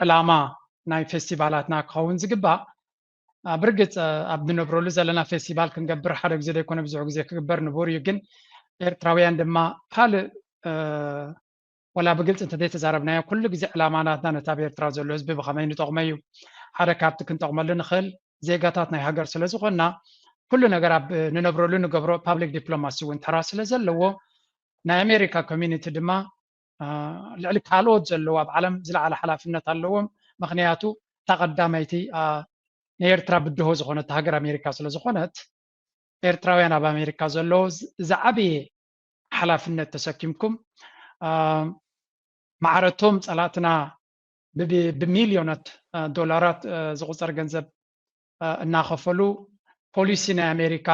ዕላማ ናይ ፌስቲቫላትና ክኸውን ዝግባእ፣ ብርግፅ ኣብ ንነብረሉ ዘለና ፌስቲቫል ክንገብር ሓደ ግዜ ዘይኮነ ብዙሕ ግዜ ክግበር ንቡር እዩ። ግን ኤርትራውያን ድማ ካልእ ወላ ብግልፂ እንተዘይተዛረብናዮ ኩሉ ግዜ ዕላማ ናትና ነቲ ኣብ ኤርትራ ዘሎ ህዝቢ ብኸመይ ንጠቕሞ እዩ። ሓደ ካብቲ ክንጠቕመሉ ንኽእል ዜጋታት ናይ ሃገር ስለ ዝኾንና ኩሉ ነገር ኣብ ንነብረሉ ንገብሮ ፓብሊክ ዲፕሎማሲ እውን ተራ ስለ ዘለዎ ናይ ኣሜሪካ ኮሚኒቲ ድማ ልዕሊ ካልኦት ዘለዎ ኣብ ዓለም ዝለዓለ ሓላፍነት ኣለዎም። ምኽንያቱ እታ ቀዳመይቲ ንኤርትራ ብድሆ ዝኾነት ሃገር ኣሜሪካ ስለ ዝኾነት ኤርትራውያን ኣብ ኣሜሪካ ዘለዎ ዝዓበየ ሓላፍነት ተሰኪምኩም ማዕረቶም ጸላእትና ብሚልዮናት ዶላራት ዝቁጸር ገንዘብ እናኸፈሉ ፖሊሲ ናይ ኣሜሪካ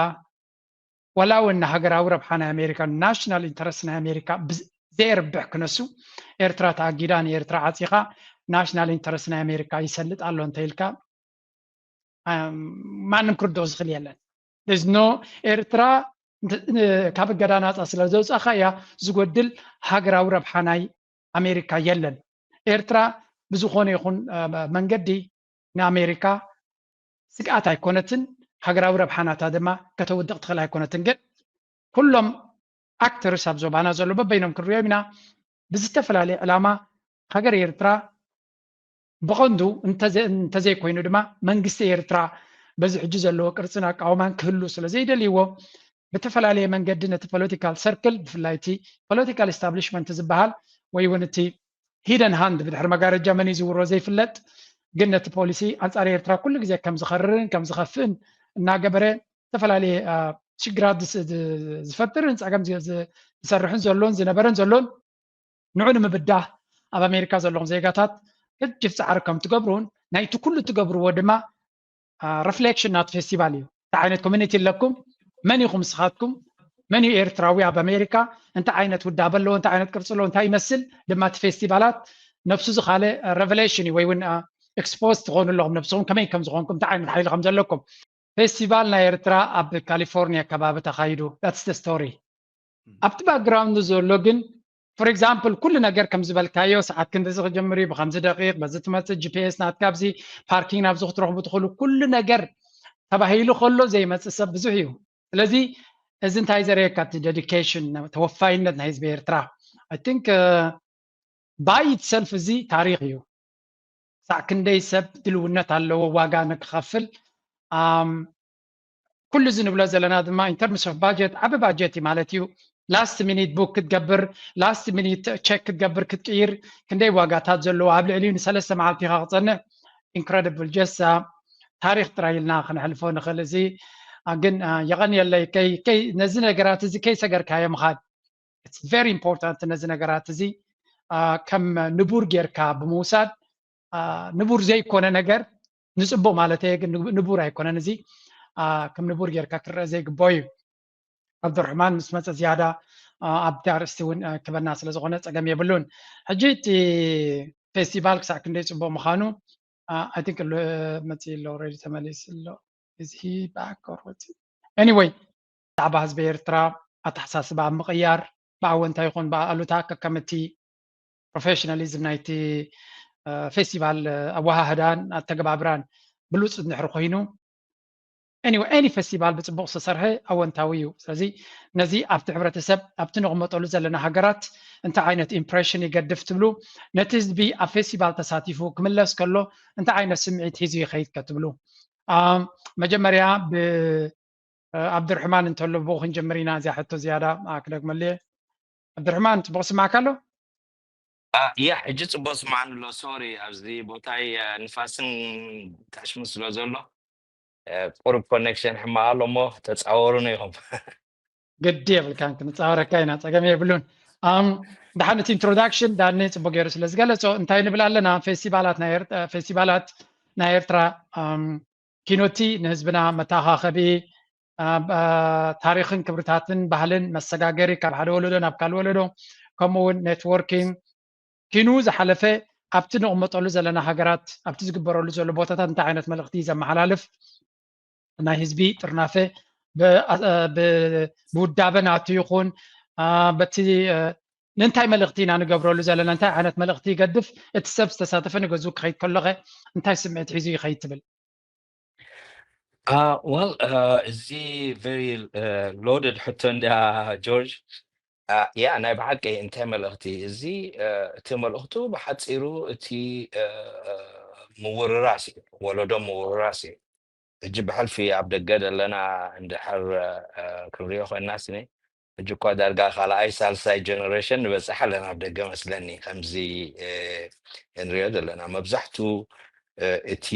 ዋላ እውን ንሃገራዊ ረብሓ ናይ ኣሜሪካ ናሽናል ኢንተረስት ናይ ኣሜሪካ ዘየርብሕ ክነሱ ኤርትራ ተኣጊዳ ንኤርትራ ዓፂኻ ናሽናል ኢንተረስት ናይ ኣሜሪካ ይሰልጥ ኣሎ እንተ ኢልካ ማንም ክርድኦ ዝኽእል የለን። ኖ ኤርትራ ካብ እገዳ ናፃ ስለ ዘውፃእካ እያ ዝጎድል ሃገራዊ ረብሓ ናይ ኣሜሪካ የለን። ኤርትራ ብዝኾነ ይኹን መንገዲ ንኣሜሪካ ስግኣት ኣይኮነትን። ሃገራዊ ረብሓ ናታ ድማ ከተውድቕ ትኽእል ኣይኮነትን። ግን ኩሎም ኣክተርስ ኣብ ዞባና ዘሎ በበይኖም ክንሪኦም ኢና ብዝተፈላለየ ዕላማ ሃገር ኤርትራ ብቐንዱ እንተዘይኮይኑ ድማ መንግስቲ ኤርትራ በዚ ሕጂ ዘለዎ ቅርፅን ኣቃውማን ክህሉ ስለ ዘይደልይዎ ብተፈላለየ መንገዲ ነቲ ፖለቲካል ሰርክል ብፍላይ እቲ ፖለቲካል ኤስታብሊሽመንት ዝበሃል ወይ እውን እቲ ሂደን ሃንድ ብድሕሪ መጋረጃ መን ይዝውሮ ዘይፍለጥ ግን ነቲ ፖሊሲ ኣንፃር ኤርትራ ኩሉ ግዜ ከም ዝኸርርን ከም ዝኸፍእን እናገበረ ዝተፈላለየ ሽግራት ዝፈጥርን ፀገም ዝሰርሕን ዘሎን ዝነበረን ዘሎን ንዑ ንምብዳህ ኣብ ኣሜሪካ ዘለኹም ዜጋታት ቅጅፍ ፃዕሪ ከም ትገብሩን ናይቲ ኩሉ ትገብርዎ ድማ ሪፍሌክሽን ናት ፌስቲቫል እዩ። እንታይ ዓይነት ኮሚኒቲ ኣለኩም? መን ኢኹም ንስኻትኩም? መን እዩ ኤርትራዊ ኣብ ኣሜሪካ? እንታይ ዓይነት ውዳበ ኣለዎ? እንታይ ዓይነት ቅርፂ ኣለዎ? እንታይ ይመስል? ድማ እቲ ፌስቲቫላት ነብሱ ዝኻለ ሬቨሌሽን እዩ ወይ እውን ኤክስፖዝ ትኾኑ ኣለኹም ነብስኹም ከመይ ከም ዝኾንኩም እንታይ ዓይነት ሓይሊ ከም ዘለኩም። ፌስቲቫል ናይ ኤርትራ ኣብ ካሊፎርኒያ ከባቢ ተኻይዱ that's the story። ኣብቲ ባክግራውንድ ዘሎ ግን for example ኩሉ ነገር ከም ዝበልካዮ ሰዓት ክንድዚ ክጅምር እዩ ብከምዚ ደቂቅ በዚ ትመፅእ ጂፒኤስ ናትካ ኣብዚ ፓርኪንግ ናብዚ ክትረኽቡ ትኽእሉ ኩሉ ነገር ተባሂሉ ከሎ ዘይመፅእ ሰብ ብዙሕ እዩ። ስለዚ እዚ እንታይ ዘርእየካ እቲ ዴዲኬሽን ተወፋይነት ናይ ህዝቢ ኤርትራ I think by itself እዚ ታሪክ እዩ። ክሳዕ ክንደይ ሰብ ድልውነት ኣለዎ ዋጋ ንክኸፍል ኩሉ እዚ ንብሎ ዘለና ድማ in terms of budget ዓቢ ባጀት እዩ ማለት እዩ። ላስት ሚኒት ቡክ ክትገብር ላስት ሚኒት ቸክ ክትገብር ክትቅይር ክንደይ ዋጋታት ዘለዎ ኣብ ልዕሊኡ ንሰለስተ መዓልቲ ኢኻ ክፀንሕ incredible just ታሪክ ጥራይ ኢልና ክነሕልፎ ንኽእል። እዚ ግን የቐንየለይ ነዚ ነገራት እዚ ከይሰገርካዮ ምኻድ it's very important ነዚ ነገራት እዚ ከም ንቡር ጌርካ ብምውሳድ ንቡር ዘይኮነ ነገር ንፅቡቅ ማለት እየ ግን ንቡር ኣይኮነን እዚ ከም ንቡር ጌርካ ክረአ ዘይግባኦ እዩ። ኣብዱርሕማን ምስ መፀ ዝያዳ ኣብቲ ኣርእስቲ እውን ክበና ስለ ዝኾነ ፀገም የብሉን። ሕጂ እቲ ፌስቲቫል ክሳዕ ክንደይ ፅቡቅ ምዃኑ I think መፅእ ኣሎ ሬዲ ተመሊስ ኣሎ እዚ ባክ ወፂ anyway ብዛዕባ ህዝቢ ኤርትራ ኣተሓሳስባ ኣብ ምቕያር ብኣወንታ ይኹን ብኣሉታ ከከምቲ ፕሮፌሽናሊዝም ናይቲ ፌስቲቫል ኣወሃህዳን ኣተገባብራን ብሉፅ እንድሕር ኮይኑ any ፌስቲቫል ብፅቡቅ ዝተሰርሐ ኣወንታዊ እዩ። ስለዚ ነዚ ኣብቲ ሕብረተሰብ ኣብቲ ንቕመጠሉ ዘለና ሃገራት እንታይ ዓይነት ኢምፕሬሽን ይገድፍ ትብሉ ነቲ ህዝቢ ኣብ ፌስቲቫል ተሳቲፉ ክምለስ ከሎ እንታይ ዓይነት ስምዒት ሒዙ ይኸይድ ከትብሉ መጀመርያ ብ ኣብድርሕማን እንተሎ ብኡ ክንጀምር ኢና እዚኣ ሕቶ ዝያዳ ክደግመሉ እየ። ኣብድርሕማን ፅቡቅ ስማዕካ ኣሎ? ያ ሕጂ ፅቡቅ ስማዕኒ ኣሎ። ሶሪ ኣብዚ ቦታይ ንፋስን ታሽሙ ስለ ዘሎ ቁሩብ ኮኔክሽን ሕማቅ ኣሎ እሞ ተፃወሩኒ ኢኹም። ግዲ የብልካን ክንፃወረካ ኢና ፀገም የብሉን። ደሓን እቲ ኢንትሮዳክሽን ዳኒ ፅቡቅ ገይሩ ስለ ዝገለፆ እንታይ ንብል ኣለና ፌስቲቫላት ናይ ኤርትራ ኪኖቲ ንህዝብና መተኣኻኸቢ ታሪኽን ክብርታትን ባህልን መሰጋገሪ ካብ ሓደ ወለዶ ናብ ካልእ ወለዶ ከምኡ እውን ኔትወርኪንግ ኪኑ ዝሓለፈ ኣብቲ ንቕመጠሉ ዘለና ሃገራት ኣብቲ ዝግበረሉ ዘሎ ቦታታት እንታይ ዓይነት መልእኽቲ ዘመሓላልፍ ናይ ህዝቢ ጥርናፈ ብውዳበ ናቱ ይኹን በቲ ንእንታይ መልእኽቲ ኢና ንገብረሉ ዘለና? እንታይ ዓይነት መልእኽቲ ይገድፍ? እቲ ሰብ ዝተሳተፈ ንገዝኡ ክኸይድ ከሎኸ እንታይ ስምዒት ሒዙ ይኸይድ ትብል? Uh, well, uh, እዚ very uh, loaded ሕቶ እንዳ ጆርጅ። Uh, yeah, ናይ ብሓቂ እንታይ መልእኽቲ እዚ? Uh, እቲ መልእኽቱ ብሓፂሩ እቲ uh, ምውርራስ እዩ፣ ወለዶ ምውርራስ እዩ። ሕጂ ብሕልፊ ኣብ ደገ ዘለና እንድሕር uh, ክንሪኦ ኮይና ስኒ ሕጂ እኳ ዳርጋ ካልኣይ ሳልሳይ ጀነሬሽን ንበፅሕ ኣለና ኣብ ደገ መስለኒ። ከምዚ uh, እንሪኦ ዘለና መብዛሕቱ እቲ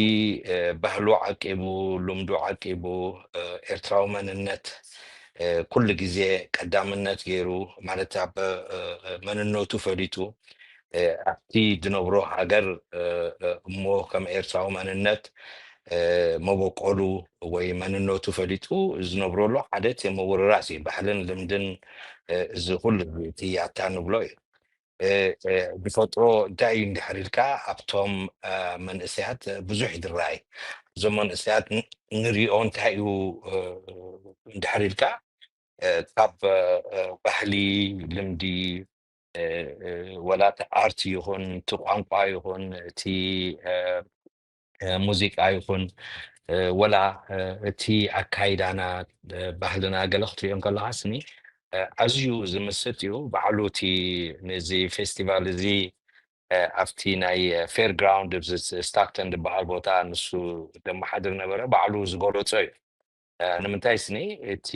ባህሉ ዓቂቡ፣ ልምዱ ዓቂቡ፣ ኤርትራዊ መንነት ኩሉ ግዜ ቀዳምነት ገይሩ፣ ማለት ኣብ መንነቱ ፈሊጡ ኣብቲ ዝነብሮ ሃገር እሞ ከም ኤርትራዊ መንነት መበቆሉ ወይ መንነቱ ፈሊጡ ዝነብረሉ ሓደ እቲ ምውርራስ እዩ። ባህልን ልምድን እዚ ኩሉ እቲ ኣታ ንብሎ እዩ። ብፈጥሮ እንታይ እዩ እንድሕር ኢልካ ኣብቶም መንእሰያት ብዙሕ ይድራይ። እዞም መንእሰያት ንሪኦ እንታይ እዩ እንድሕር ኢልካ ካብ ባህሊ፣ ልምዲ፣ ወላ እቲ ኣርት ይኹን እቲ ቋንቋ ይኹን እቲ ሙዚቃ ይኹን ወላ እቲ ኣካይዳና ባህልና ገለ ክትሪኦ እንከለካ ስኒ ኣዝዩ ዝምስጥ እዩ። ባዕሉ እቲ ነዚ ፌስቲቫል እዚ ኣብቲ ናይ ፌር ግራውንድ ስታክተን ዝበሃል ቦታ ንሱ ዘመሓድር ነበረ፣ ባዕሉ ዝገለፆ እዩ። ንምንታይ ስኒ እቲ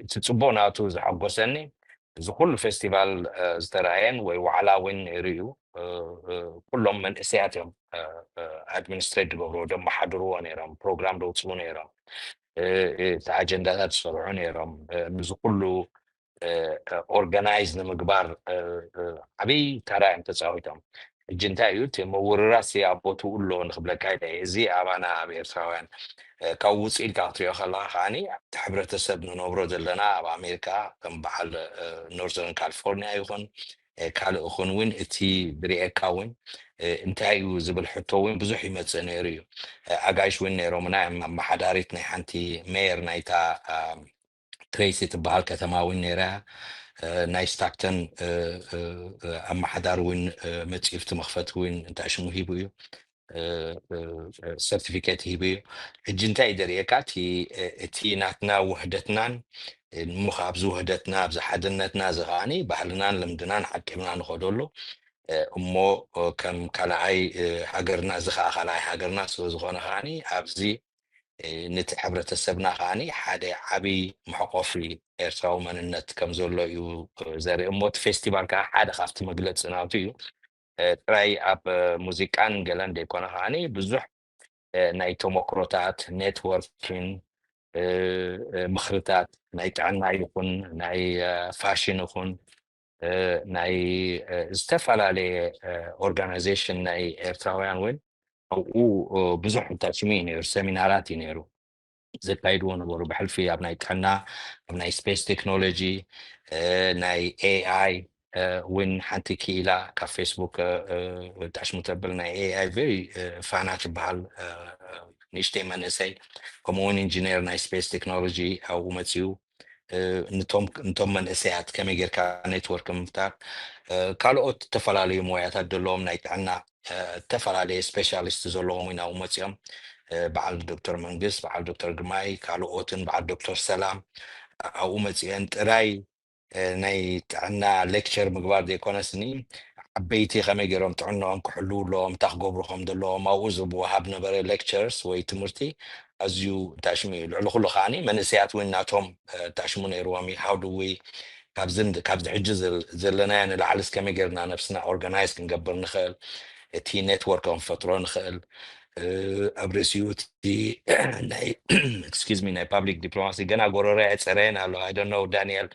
እቲ ፅቡቅ ናቱ ዘሐጎሰኒ እዚ ኩሉ ፌስቲቫል ዝተረኣየን ወይ ዋዕላ እውን ነይሩ እዩ። ኩሎም መንእሰያት እዮም ኣድሚኒስትሬት ዝገብርዎ፣ ዘመሓድርዎ ነይሮም፣ ፕሮግራም ዘውፅኡ ነይሮም፣ እቲ ኣጀንዳታት ዝሰርሑ ነይሮም። እዚ ኩሉ ኦርጋናይዝ ንምግባር ዓብይ ተራ እዮም ተፃዊቶም። ሕጂ እንታይ እዩ እቲ ምውርራስ ኣብ ቦትኡ ኣሎ ንክብለካ ኢለ እየ። እዚ ኣባና ኣብ ኤርትራውያን ካብኡ ውፅእ ኢልካ ክትሪኦ ከለካ ከዓኒ ኣብቲ ሕብረተሰብ ንነብሮ ዘለና ኣብ ኣሜሪካ ከም በዓል ኖርዘርን ካሊፎርኒያ ይኹን ካልእ ይኹን እውን እቲ ዝርእየካ እውን እንታይ እዩ ዝብል ሕቶ እውን ብዙሕ ይመፅእ ነይሩ እዩ። ኣጋይሽ እውን ነይሮምና እዮም። ኣመሓዳሪት ናይ ሓንቲ ሜየር ናይታ ትሬሲ ትበሃል ከተማ እውን ነይራ። ናይ ስታክተን ኣመሓዳሪ እውን መፂኡ ኣብቲ መኽፈቲ እውን እንታይ ሽሙ ሂቡ እዩ፣ ሰርቲፊኬት ሂቡ እዩ። ሕጂ እንታይ እዩ ዘርእየካ? እቲ ናትና ውህደትናን እሞ ኣብዚ ውህደትና ኣብዚ ሓድነትና እዚ ከዓኒ ባህልናን ልምድናን ዓቂብና ንኸደሉ እሞ ከም ካልኣይ ሃገርና እዚ ከዓ ካልኣይ ሃገርና ስለ ዝኾነ ከዓኒ ኣብዚ ነቲ ሕብረተሰብና ከዓኒ ሓደ ዓብዪ መሕቆፊ ኤርትራዊ መንነት ከም ዘሎ እዩ ዘርኢ እሞ እቲ ፌስቲቫል ከዓ ሓደ ካብቲ መግለፂ ናቱ እዩ። ጥራይ ኣብ ሙዚቃን ገለን ዘይኮነ ከዓኒ ብዙሕ ናይ ተመክሮታት ኔትወርኪን ምኽርታት ናይ ጥዕና ይኹን ናይ ፋሽን ይኹን ናይ ዝተፈላለየ ኦርጋናይዜሽን ናይ ኤርትራውያን እውን ኣብኡ ብዙሕ ተሽሚ እዩ ነይሩ፣ ሰሚናራት እዩ ነይሩ ዘካይድዎ ነበሩ። ብሕልፊ ኣብ ናይ ጥዕና፣ ኣብ ናይ ስፔስ ቴክኖሎጂ፣ ናይ ኤኣይ እውን ሓንቲ ክኢላ ካብ ፌስቡክ ታሽሙ ተብል ናይ ኤኣይ ቨሪ ፋና ትበሃል ንእሽተይ መንእሰይ ከምኡ እውን ኢንጂነር ናይ ስፔስ ቴክኖሎጂ ኣብኡ መፅኡ። ንቶም መንእሰያት ከመይ ጌርካ ኔትወርክ ምፍጣር ካልኦት ዝተፈላለዩ ሞያታት ዘለዎም ናይ ጥዕና ዝተፈላለየ ስፔሻሊስት ዘለዎም ኢና ኣብኡ መፂኦም። በዓል ዶክተር መንግስት፣ በዓል ዶክተር ግርማይ፣ ካልኦትን በዓል ዶክተር ሰላም ኣብኡ መፂአን ጥራይ ናይ ጥዕና ሌክቸር ምግባር ዘይኮነስኒ ዓበይቲ ከመይ ገይሮም ጥዕናኦም ክሕልው ኣለዎም፣ እንታይ ክገብሩ ከም ዘለዎም ኣብኡ ዝወሃብ ነበረ ሌክቸርስ ወይ ትምህርቲ ኣዝዩ ታሽሙ እዩ። ልዕሊ ኩሉ ከዓኒ መንእሰያት እውን ናቶም ታሽሙ ነይርዎም እዩ። How do we ካብዚ ካብዚ ሕጂ ዘለናዮ ንላዕሊ ከመይ ገይርና ነብስና ኦርጋናይዝ ክንገብር ንኽእል፣ እቲ ኔትወርክ ክንፈጥሮ ንኽእል ኣብ ርእሲኡ እቲ ናይ excuse me ናይ ፓብሊክ ዲፕሎማሲ ገና ጎረሮ ኣይፀረየን ኣሎ። I don't know ዳንኤል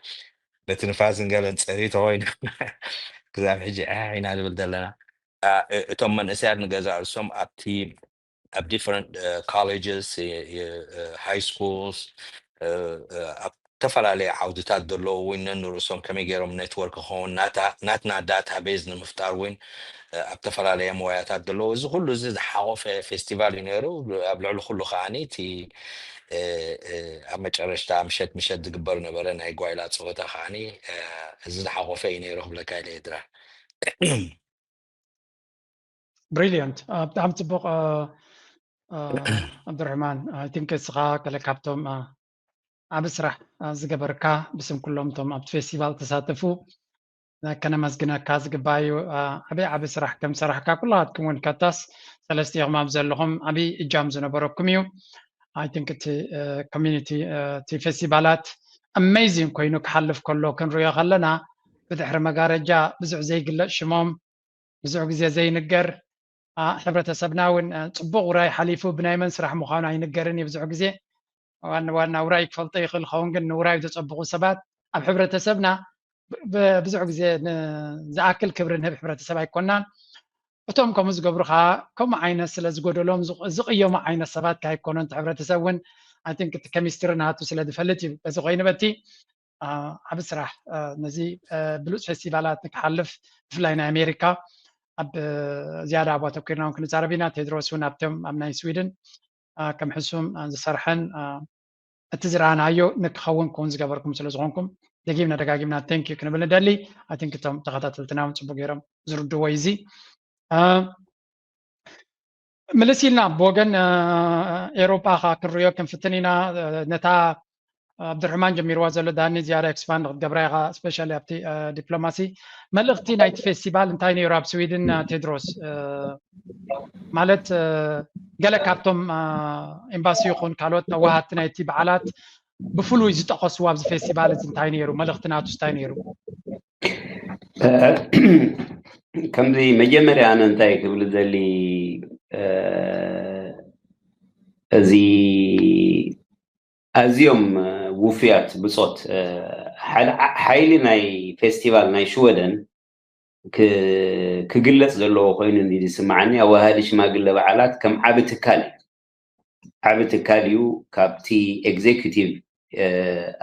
በቲ ንፋስን ገለን ፀሪቶ ኮይኑ ክዛብ ሕጂ ኢና ንብል ዘለና። እቶም መንእሰያት ንገዛ ርእሶም ኣብቲ ኣብ different colleges፣ high schools፣ ኣብ ዝተፈላለየ ዓውድታት ዘለዉ እውን ንርእሶም ከመይ ገይሮም ኔትወርክ ክኸውን ናትና ዳታ ቤዝ ንምፍጣር እውን ኣብ ዝተፈላለየ መዋያታት ዘለዉ እዚ ኩሉ እዚ ዝሓቆፈ ፌስቲቫል እዩ ነይሩ። ኣብ ልዕሊ ኩሉ ከዓኒ እቲ ኣብ መጨረሽታ ምሸት ምሸት ዝግበር ነበረ ናይ ጓይላ ፀወታ ከዓኒ እዚ ዝሓቆፈ እዩ ነይሩ ክብለካ ኢለ ድራር። ብሪሊየንት፣ ብጣዕሚ ፅቡቕ። ኣብዱርሕማን፣ I think እስኻ ገለ ካብቶም ዓቢ ስራሕ ዝገበርካ፣ ብስም ኩሎም እቶም ኣብቲ ፌስቲቫል ተሳተፉ ከነመስግነካ ዝግባእ እዩ። ዓቢ ዓቢ ስራሕ ከም ሰራሕካ ኩላትኩም እውን ከታስ ሰለስቲኹም ኣብ ዘለኹም ዓቢ እጃም ዝነበረኩም እዩ። I think እቲ ኮሚኒቲ እቲ ፌስቲቫላት ኣሜዚንግ ኮይኑ ክሓልፍ ከሎ ክንሪኦ ከለና፣ ብድሕሪ መጋረጃ ብዙሕ ዘይግለጽ ሽሞም፣ ብዙሕ ግዜ ዘይንገር፣ ሕብረተሰብና እውን ፅቡቕ ውራይ ሓሊፉ ብናይ መን ስራሕ ምዃኑ ኣይንገርን እዩ። ብዙሕ ግዜ ዋና ዋና ውራይ ክፈልጦ ይኽእል ኸውን፣ ግን ንውራይ ዘፀብቑ ሰባት ኣብ ሕብረተሰብና ብዙሕ ግዜ ዝኣክል ክብሪ ንህብ ሕብረተሰብ ኣይኮናን። እቶም ከምኡ ዝገብሩ ከዓ ከምኡ ዓይነት ስለ ዝጎደሎም ዝቕየሙ ዓይነት ሰባት ከይኮኑ፣ እቲ ሕብረተሰብ እውን I think እቲ ኬሚስትሪ ናቱ ስለ ዝፈልጥ እዩ። በዚ ኮይኑ በቲ ዓቢ ስራሕ ነዚ ብሉፅ ፌስቲቫላት ንክሓልፍ፣ ብፍላይ ናይ ኣሜሪካ ኣብ ዝያዳ ኣብ ኣተኪርና እውን ክንዛረብ ኢና። ቴድሮስ እውን ኣብቶም ኣብ ናይ ስዊድን ከም ሕሱም ዝሰርሐን እቲ ዝረኣናዮ ንክኸውን ክውን ዝገበርኩም ስለ ዝኾንኩም ደጊምና ደጋጊምና thank you ክንብል ንደሊ። I think እቶም ተኸታተልትና እውን ፅቡቅ ገይሮም ዝርድዎ እዩ። እዚ ምልስ ኢልና ብወገን ኤሮጳ ኻ ክንሪኦ ክንፍትን ኢና። ነታ ኣብድርሕማን ጀሚርዋ ዘሎ ዳኒ ዝያዳ ኤክስፓንድ ክትገብራ ኢኻ፣ ስፔሻሊ ኣብቲ ዲፕሎማሲ። መልእኽቲ ናይቲ ፌስቲቫል እንታይ ነይሩ ኣብ ስዊድን ቴድሮስ? ማለት ገለ ካብቶም ኤምባሲ ይኹን ካልኦት ተዋሃድቲ ናይቲ በዓላት ብፍሉይ ዝጠቐስዎ ኣብዚ ፌስቲቫል እዚ እንታይ ነይሩ? መልእኽቲ ናቱስ እንታይ ነይሩ? ከምዚ መጀመርያ ኣነ እንታይ ክብል ዘሊ፣ እዚ ኣዝዮም ውፍያት ብጾት፣ ሓይሊ ናይ ፌስቲቫል ናይ ሽወደን ክግለጽ ዘለዎ ኮይኑ ዝስምዓኒ። ኣዋሃዲ ሽማግለ በዓላት ከም ዓቢ ትካል እዩ። ዓቢ ትካል እዩ። ካብቲ ኤግዜኪቲቭ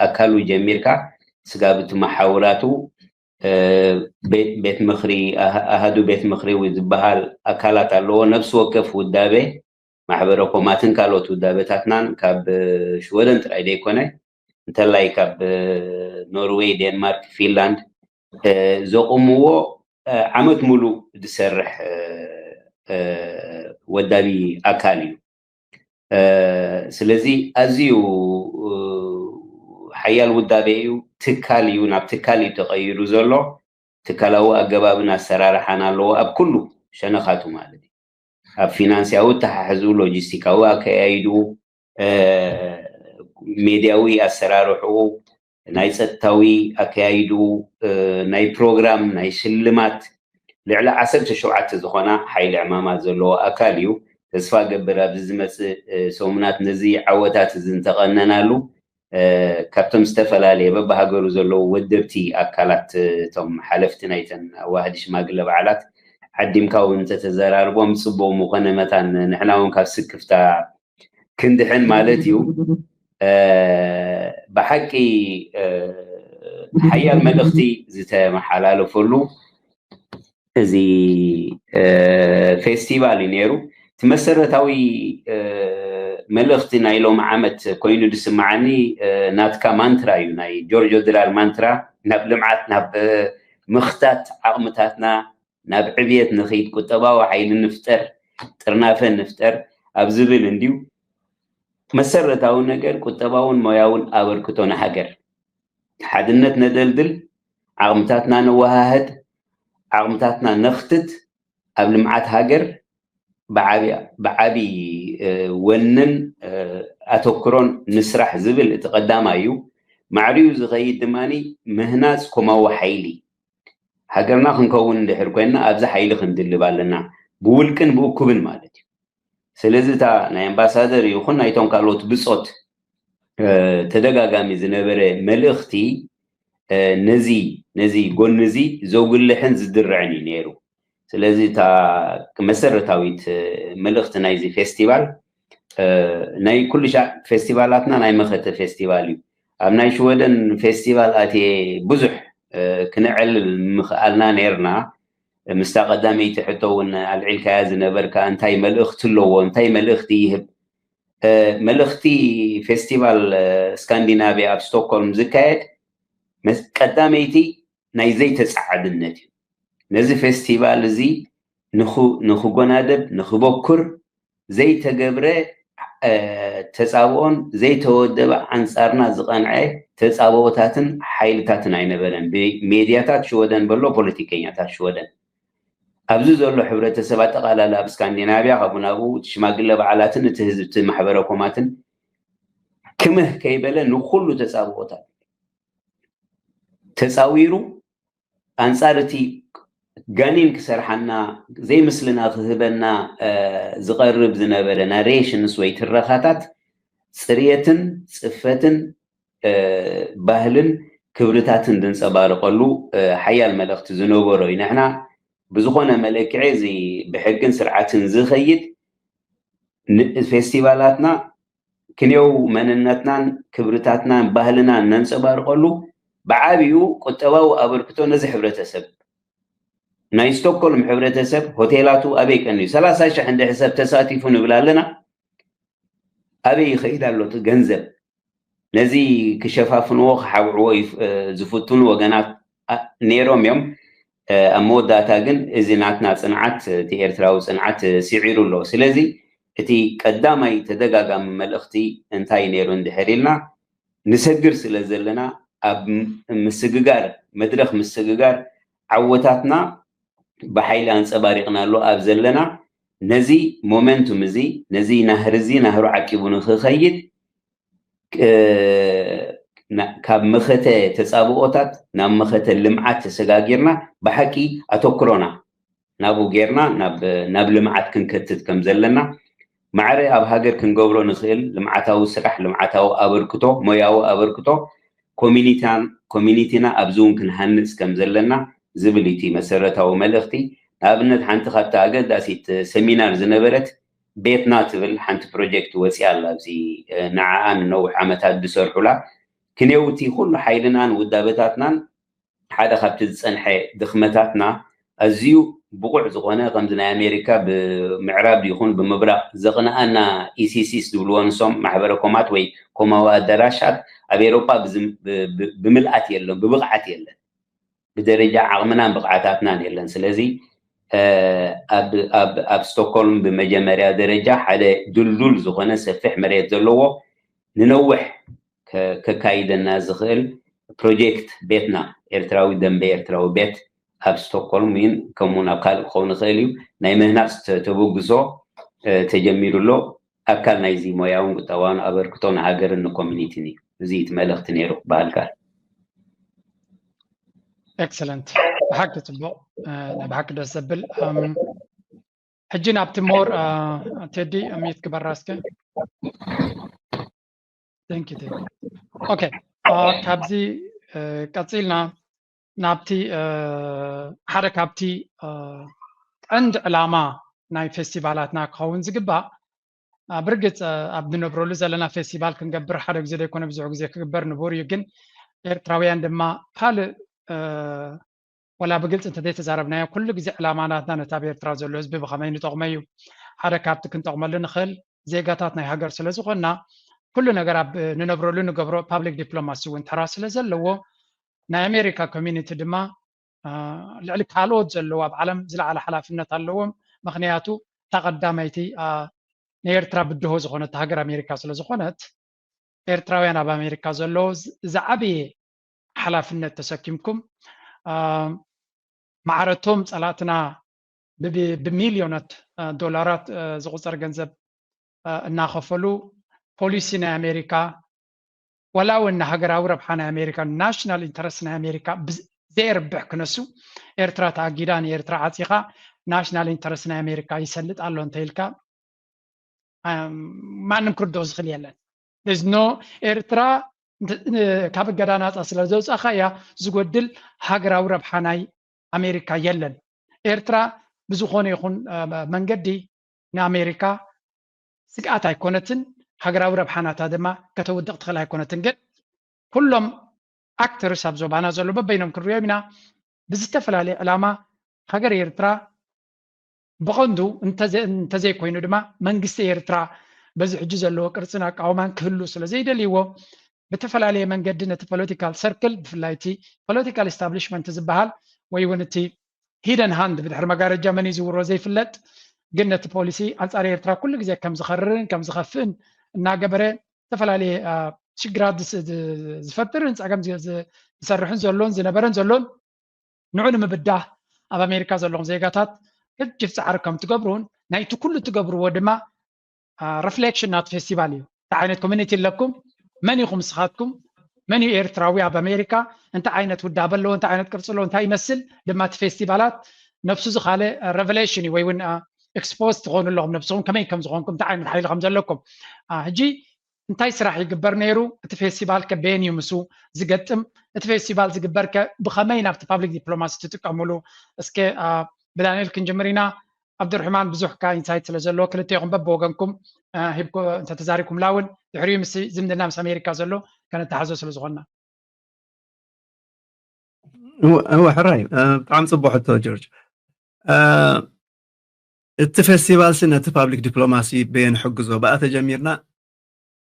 ኣካሉ ጀሚርካ ስጋብ እቲ መሓውራቱ፣ ቤት ምኽሪ፣ ኣሃዱ ቤት ምኽሪ ዝበሃል ኣካላት ኣለዎ። ነፍሲ ወከፍ ውዳቤ ማሕበረ ኮማትን ካልኦት ውዳቤታትናን ካብ ሽወደን ጥራይ ዘይኮነ፣ እንተላይ ካብ ኖርዌይ፣ ዴንማርክ፣ ፊንላንድ ዘቑምዎ ዓመት ሙሉእ ዝሰርሕ ወዳቢ ኣካል እዩ። ስለዚ ኣዝዩ ሓያል ውዳቤ እዩ። ትካል እዩ፣ ናብ ትካል እዩ ተቐይሩ ዘሎ። ትካላዊ ኣገባብን ኣሰራርሓን ኣለዎ ኣብ ኩሉ ሸነኻቱ ማለት እዩ። ኣብ ፊናንስያዊ ኣተሓሕዝኡ፣ ሎጂስቲካዊ ኣከያይድኡ፣ ሜድያዊ ኣሰራርሕኡ፣ ናይ ጸጥታዊ ኣከያይድኡ፣ ናይ ፕሮግራም፣ ናይ ሽልማት፣ ልዕሊ ዓሰርተ ሸውዓተ ዝኾና ሓይሊ ዕማማት ዘለዎ ኣካል እዩ። ተስፋ ገብር ኣብዚ ዝመጽእ ሰሙናት ነዚ ዓወታት እዚ እንተቐነናሉ፣ ካብቶም ዝተፈላለየ በብሃገሩ ዘለዉ ወደብቲ ኣካላት፣ እቶም ሓለፍቲ ናይተን ኣዋህዲ ሽማግለ በዓላት ዓዲምካ እውን እንተተዘራርቦም ጽቡቕ ምኾነ መታን ንሕና እውን ካብ ስክፍታ ክንድሕን ማለት እዩ። ብሓቂ ሓያል መልእኽቲ ዝተመሓላለፈሉ እዚ ፌስቲቫል እዩ ነይሩ። እቲ መሰረታዊ መልእኽቲ ናይ ሎሚ ዓመት ኮይኑ ዝስምዓኒ ናትካ ማንትራ እዩ፣ ናይ ጆርጆ ድላል ማንትራ፣ ናብ ልምዓት፣ ናብ ምኽታት ዓቕምታትና፣ ናብ ዕብየት ንኽይድ፣ ቁጠባዊ ሓይሊ ንፍጠር፣ ጥርናፈ ንፍጠር ኣብ ዝብል እንድዩ። መሰረታዊ ነገር ቁጠባውን ሞያውን ኣበርክቶ ንሃገር፣ ሓድነት ነደልድል፣ ዓቕምታትና ነወሃህድ፣ ዓቕምታትና ነኽትት፣ ኣብ ልምዓት ሃገር ብዓቢ ወንን ኣተኩሮን ንስራሕ ዝብል እቲ ቀዳማይ እዩ። ማዕሪኡ ዝኸይድ ድማ ምህናፅ ኮማዊ ሓይሊ፣ ሃገርና ክንከውን እንድሕር ኮይንና ኣብዚ ሓይሊ ክንድልብ ኣለና፣ ብውልቅን ብእኩብን ማለት እዩ። ስለዚ እታ ናይ ኣምባሳደር ይኹን ናይቶም ካልኦት ብጾት ተደጋጋሚ ዝነበረ መልእኽቲ ነዚ ነዚ ጎኒ እዚ ዘጉልሕን ዝድርዕን እዩ ነይሩ። ስለዚ እታ መሰረታዊት መልእኽቲ ናይዚ ፌስቲቫል፣ ናይ ኩሉ ሻዕ ፌስቲቫላትና ናይ መኸተ ፌስቲቫል እዩ። ኣብ ናይ ሽወደን ፌስቲቫል ኣትየ ብዙሕ ክንዕልል ምኽኣልና ነይርና። ምስታ ቀዳመይቲ ሕቶ እውን ኣልዒልካያ ዝነበርካ፣ እንታይ መልእኽቲ ኣለዎ፣ እንታይ መልእኽቲ ይህብ? መልእኽቲ ፌስቲቫል ስካንዲናቪያ ኣብ ስቶክሆልም ዝካየድ ቀዳመይቲ ናይ ዘይተፃዓድነት እዩ። ነዚ ፌስቲቫል እዚ ንኽጎናደብ ንኽበኩር ዘይተገብረ ተፃብኦን ዘይተወደበ ኣንፃርና ዝቐንዐ ተፃብኦታትን ሓይልታትን ኣይነበረን። ብሜድያታት ሽወደን በሎ ፖለቲከኛታት ሽወደን ኣብዚ ዘሎ ሕብረተሰብ ኣጠቓላላ ኣብ ስካንዲናቪያ ካብኡ ናብኡ እቲ ሽማግለ በዓላትን እቲ ህዝቢ እቲ ማሕበረ ኮማትን ክምህ ከይበለ ንኩሉ ተፃብኦታት ተፃዊሩ ኣንፃር እቲ ጋኒን ክሰርሓና ዘይምስልና ክህበና ዝቐርብ ዝነበረ ናሬሽንስ ወይ ትረኻታት ፅርየትን ፅፈትን ባህልን ክብርታትን ዝንፀባርቀሉ ሓያል መልእኽቲ ዝነበሮ እዩ። ንሕና ብዝኾነ መለክዒ እዚ ብሕግን ስርዓትን ዝኸይድ ፌስቲቫላትና ክንየው መንነትናን ክብርታትናን ባህልናን ነንፀባርቀሉ ብዓብዩ ቁጠባዊ ኣበርክቶ ነዚ ሕብረተሰብ ናይ ስቶክሆልም ሕብረተሰብ ሆቴላቱ ኣበይ ቀንዩ ሰላሳ ሽሕ እንድሕር ሰብ ተሳቲፉ ንብል ኣለና። ኣበይ ይኸይድ ኣሎ እቲ ገንዘብ? ነዚ ክሸፋፍንዎ ክሓብዕዎ ዝፍትኑ ወገናት ነይሮም እዮም። ኣብ መወዳእታ ግን እዚ ናትና ፅንዓት እቲ ኤርትራዊ ፅንዓት ስዒሩ ኣሎ። ስለዚ እቲ ቀዳማይ ተደጋጋሚ መልእኽቲ እንታይ ነይሩ እንድሕር ኢልና ንሰግር ስለ ዘለና ኣብ ምስግጋር መድረኽ ምስግጋር ዓወታትና ብሓይሊ ኣንፀባሪቕናሉ ኣብ ዘለና ነዚ ሞመንቱም እዚ ነዚ ናህሪ እዚ ናህሩ ዓቂቡ ንክኸይድ ካብ መኸተ ተፃብኦታት ናብ መኸተ ልምዓት ተሰጋጊርና ብሓቂ ኣተኩሮና ናብኡ ጌርና ናብ ልምዓት ክንከትት ከም ዘለና ማዕረ ኣብ ሃገር ክንገብሮ ንኽእል ልምዓታዊ ስራሕ ልምዓታዊ ኣበርክቶ ሞያዊ ኣበርክቶ ኮሚኒቲና ኣብዚ እውን ክንሃንፅ ከም ዘለና ዝብል እቲ መሰረታዊ መልእኽቲ። ንኣብነት ሓንቲ ካብቲ ኣገዳሲት ሰሚናር ዝነበረት ቤትና ትብል ሓንቲ ፕሮጀክት ወፂኣ ኣላ። ኣብዚ ንዓኣ ንነዊሕ ዓመታት ዝሰርሑላ ክንየውቲ ኩሉ ሓይልናን ውዳበታትናን ሓደ ካብቲ ዝፀንሐ ድኽመታትና ኣዝዩ ብቑዕ ዝኾነ ከምዚ ናይ ኣሜሪካ ብምዕራብ ይኹን ብምብራቕ ዘቕንኣና ኢሲሲስ ዝብልዎ ንሶም ማሕበረ ኮማት ወይ ኮማዊ ኣዳራሻት ኣብ ኤሮጳ ብምልኣት የለን ብብቕዓት የለን ብደረጃ ዓቕምናን ብቕዓታትናን የለን ስለዚ ኣብ ስቶክሆልም ብመጀመርያ ደረጃ ሓደ ድልዱል ዝኾነ ሰፊሕ መሬት ዘለዎ ንነውሕ ከካይደና ዝኽእል ፕሮጀክት ቤትና ኤርትራዊ ደንበ ኤርትራዊ ቤት ኣብ ስቶክሆልም ይን ከምኡ ናብ ካልእ ክኸውን ይኽእል እዩ ናይ ምህናፅ ተበግሶ ተጀሚሩ ኣሎ ኣካል ናይዚ ሞያውን ቁጠባውን ኣበርክቶ ንሃገርን ንኮሚኒቲን እዩ እዚ እቲ መልእኽቲ ነይሩ ክበሃል ካል ኤክሰለንት ብሓቂ ፅቡቕ ናይ ብሓቂ ደስ ዘብል ሕጂ ናብቲ ሞር ቴዲ ሚት ግበራ እስከ ኦኬ ካብዚ ቀፂልና ናብቲ ሓደ ካብቲ ቀንዲ ዕላማ ናይ ፌስቲቫላትና ክኸውን ዝግባእ ብርግፅ ኣብ ንነብረሉ ዘለና ፌስቲቫል ክንገብር ሓደ ግዜ ዘይኮነ ብዙሕ ግዜ ክግበር ንቡር እዩ ግን ኤርትራውያን ድማ ካልእ ወላ ብግልፂ እንተዘይተዛረብናዮ ኩሉ ግዜ ዕላማ ናትና ነቲ ኣብ ኤርትራ ዘሎ ህዝቢ ብኸመይ ንጠቕሞ እዩ ሓደ ካብቲ ክንጠቕመሉ ንኽእል ዜጋታት ናይ ሃገር ስለ ዝኾንና ኩሉ ነገር ኣብ ንነብረሉ ንገብሮ ፓብሊክ ዲፕሎማሲ እውን ተራ ስለ ዘለዎ ናይ ኣሜሪካ ኮሚኒቲ ድማ ልዕሊ ካልኦት ዘለዉ ኣብ ዓለም ዝለዓለ ሓላፍነት ኣለዎም ምክንያቱ እታ ቀዳመይቲ ንኤርትራ ብድሆ ዝኾነት ሃገር ኣሜሪካ ስለ ዝኾነት ኤርትራውያን ኣብ ኣሜሪካ ዘለዉ ዝዓበየ ሓላፍነት ተሰኪምኩም ማዕረቶም ፀላእትና ብሚልዮናት ዶላራት ዝቁፀር ገንዘብ እናኸፈሉ ፖሊሲ ናይ ኣሜሪካ ዋላ እውን ንሃገራዊ ረብሓ ናይ ኣሜሪካ ናሽናል ኢንተረስት ናይ ኣሜሪካ ዘየርብሕ ክነሱ ኤርትራ ተኣጊዳ ንኤርትራ ዓፂኻ ናሽናል ኢንተረስት ናይ ኣሜሪካ ይሰልጥ ኣሎ እንተ ኢልካ ማንም ክርድኦ ዝኽእል የለን ኖ ኤርትራ ካብ እገዳ ናፃ ስለ ዘውፃእካ እያ ዝጎድል ሃገራዊ ረብሓ ናይ ኣሜሪካ የለን ኤርትራ ብዝኾነ ይኹን መንገዲ ንኣሜሪካ ስግኣት ኣይኮነትን ሃገራዊ ረብሓናታ ድማ ከተውድቕ ትኽእል ኣይኮነትን ግን ኩሎም ኣክተርስ ኣብ ዞባና ዘሎ በበይኖም ክንሪኦም ኢና ብዝተፈላለየ ዕላማ ሃገር ኤርትራ ብቐንዱ እንተዘይኮይኑ ድማ መንግስቲ ኤርትራ በዚ ሕጂ ዘለዎ ቅርፅን ኣቃውማን ክህሉ ስለ ዘይደልይዎ ብተፈላለየ መንገዲ ነቲ ፖለቲካል ሰርክል ብፍላይ እቲ ፖለቲካል ኢስታብሊሽመንት ዝበሃል ወይ እውን እቲ ሂደን ሃንድ ብድሕሪ መጋረጃ መን ይዝውሮ ዘይፍለጥ ግን ነቲ ፖሊሲ ኣንፃር ኤርትራ ኩሉ ግዜ ከም ዝኸርርን ከም ዝኸፍእን እናገበረ ዝተፈላለየ ሽግራት ዝፈጥርን ፀገም ዝሰርሕን ዘሎን ዝነበረን ዘሎን ንዑ ንምብዳህ ኣብ ኣሜሪካ ዘለኹም ዜጋታት ገጅፍ ፃዕሪ ከም ትገብሩን ናይቲ ኩሉ ትገብርዎ ድማ ረፍሌክሽን ናት ፌስቲቫል እዩ። እንታይ ዓይነት ኮሚኒቲ ኣለኩም? መን ኢኹም ንስኻትኩም? መን እዩ ኤርትራዊ ኣብ ኣሜሪካ? እንታይ ዓይነት ውዳበ ኣለዎ? እንታይ ዓይነት ቅርፂ ኣለዎ? እንታይ ይመስል? ድማ እቲ ፌስቲቫላት ነብሱ ዝካለ ረቨሌሽን እዩ ወይ እውን ኤክስፖዝ ትኾኑ ኣለኹም ነብስኹም ከመይ ከም ዝኾንኩም እንታይ ዓይነት ሓይሊ ከም ዘለኩም። ሕጂ እንታይ ስራሕ ይግበር ነይሩ? እቲ ፌስቲቫል ከ በየን እዩ ምስ ዝገጥም? እቲ ፌስቲቫል ዝግበር ከ ብኸመይ ናብቲ ፓብሊክ ዲፕሎማሲ ትጥቀምሉ? እስከ ብዳንኤል ክንጅምር ኢና። ዓብዱርሕማን ብዙሕ ካ ኢንሳይት ስለ ዘለዎ ክልቴኹም በብወገንኩም ሂብኮ እንተተዛሪብኩምላ እውን ድሕሪኡ ምስ ዝምድና ምስ ኣሜሪካ ዘሎ ከነተሓዞ ስለ ዝኾንና። እወ ሕራይ ብጣዕሚ ፅቡቅ ሕቶ ጆርጅ። እቲ ፌስቲቫል ሲ ነቲ ፓብሊክ ዲፕሎማሲ በየን ሕግዞ ብኣ ተጀሚርና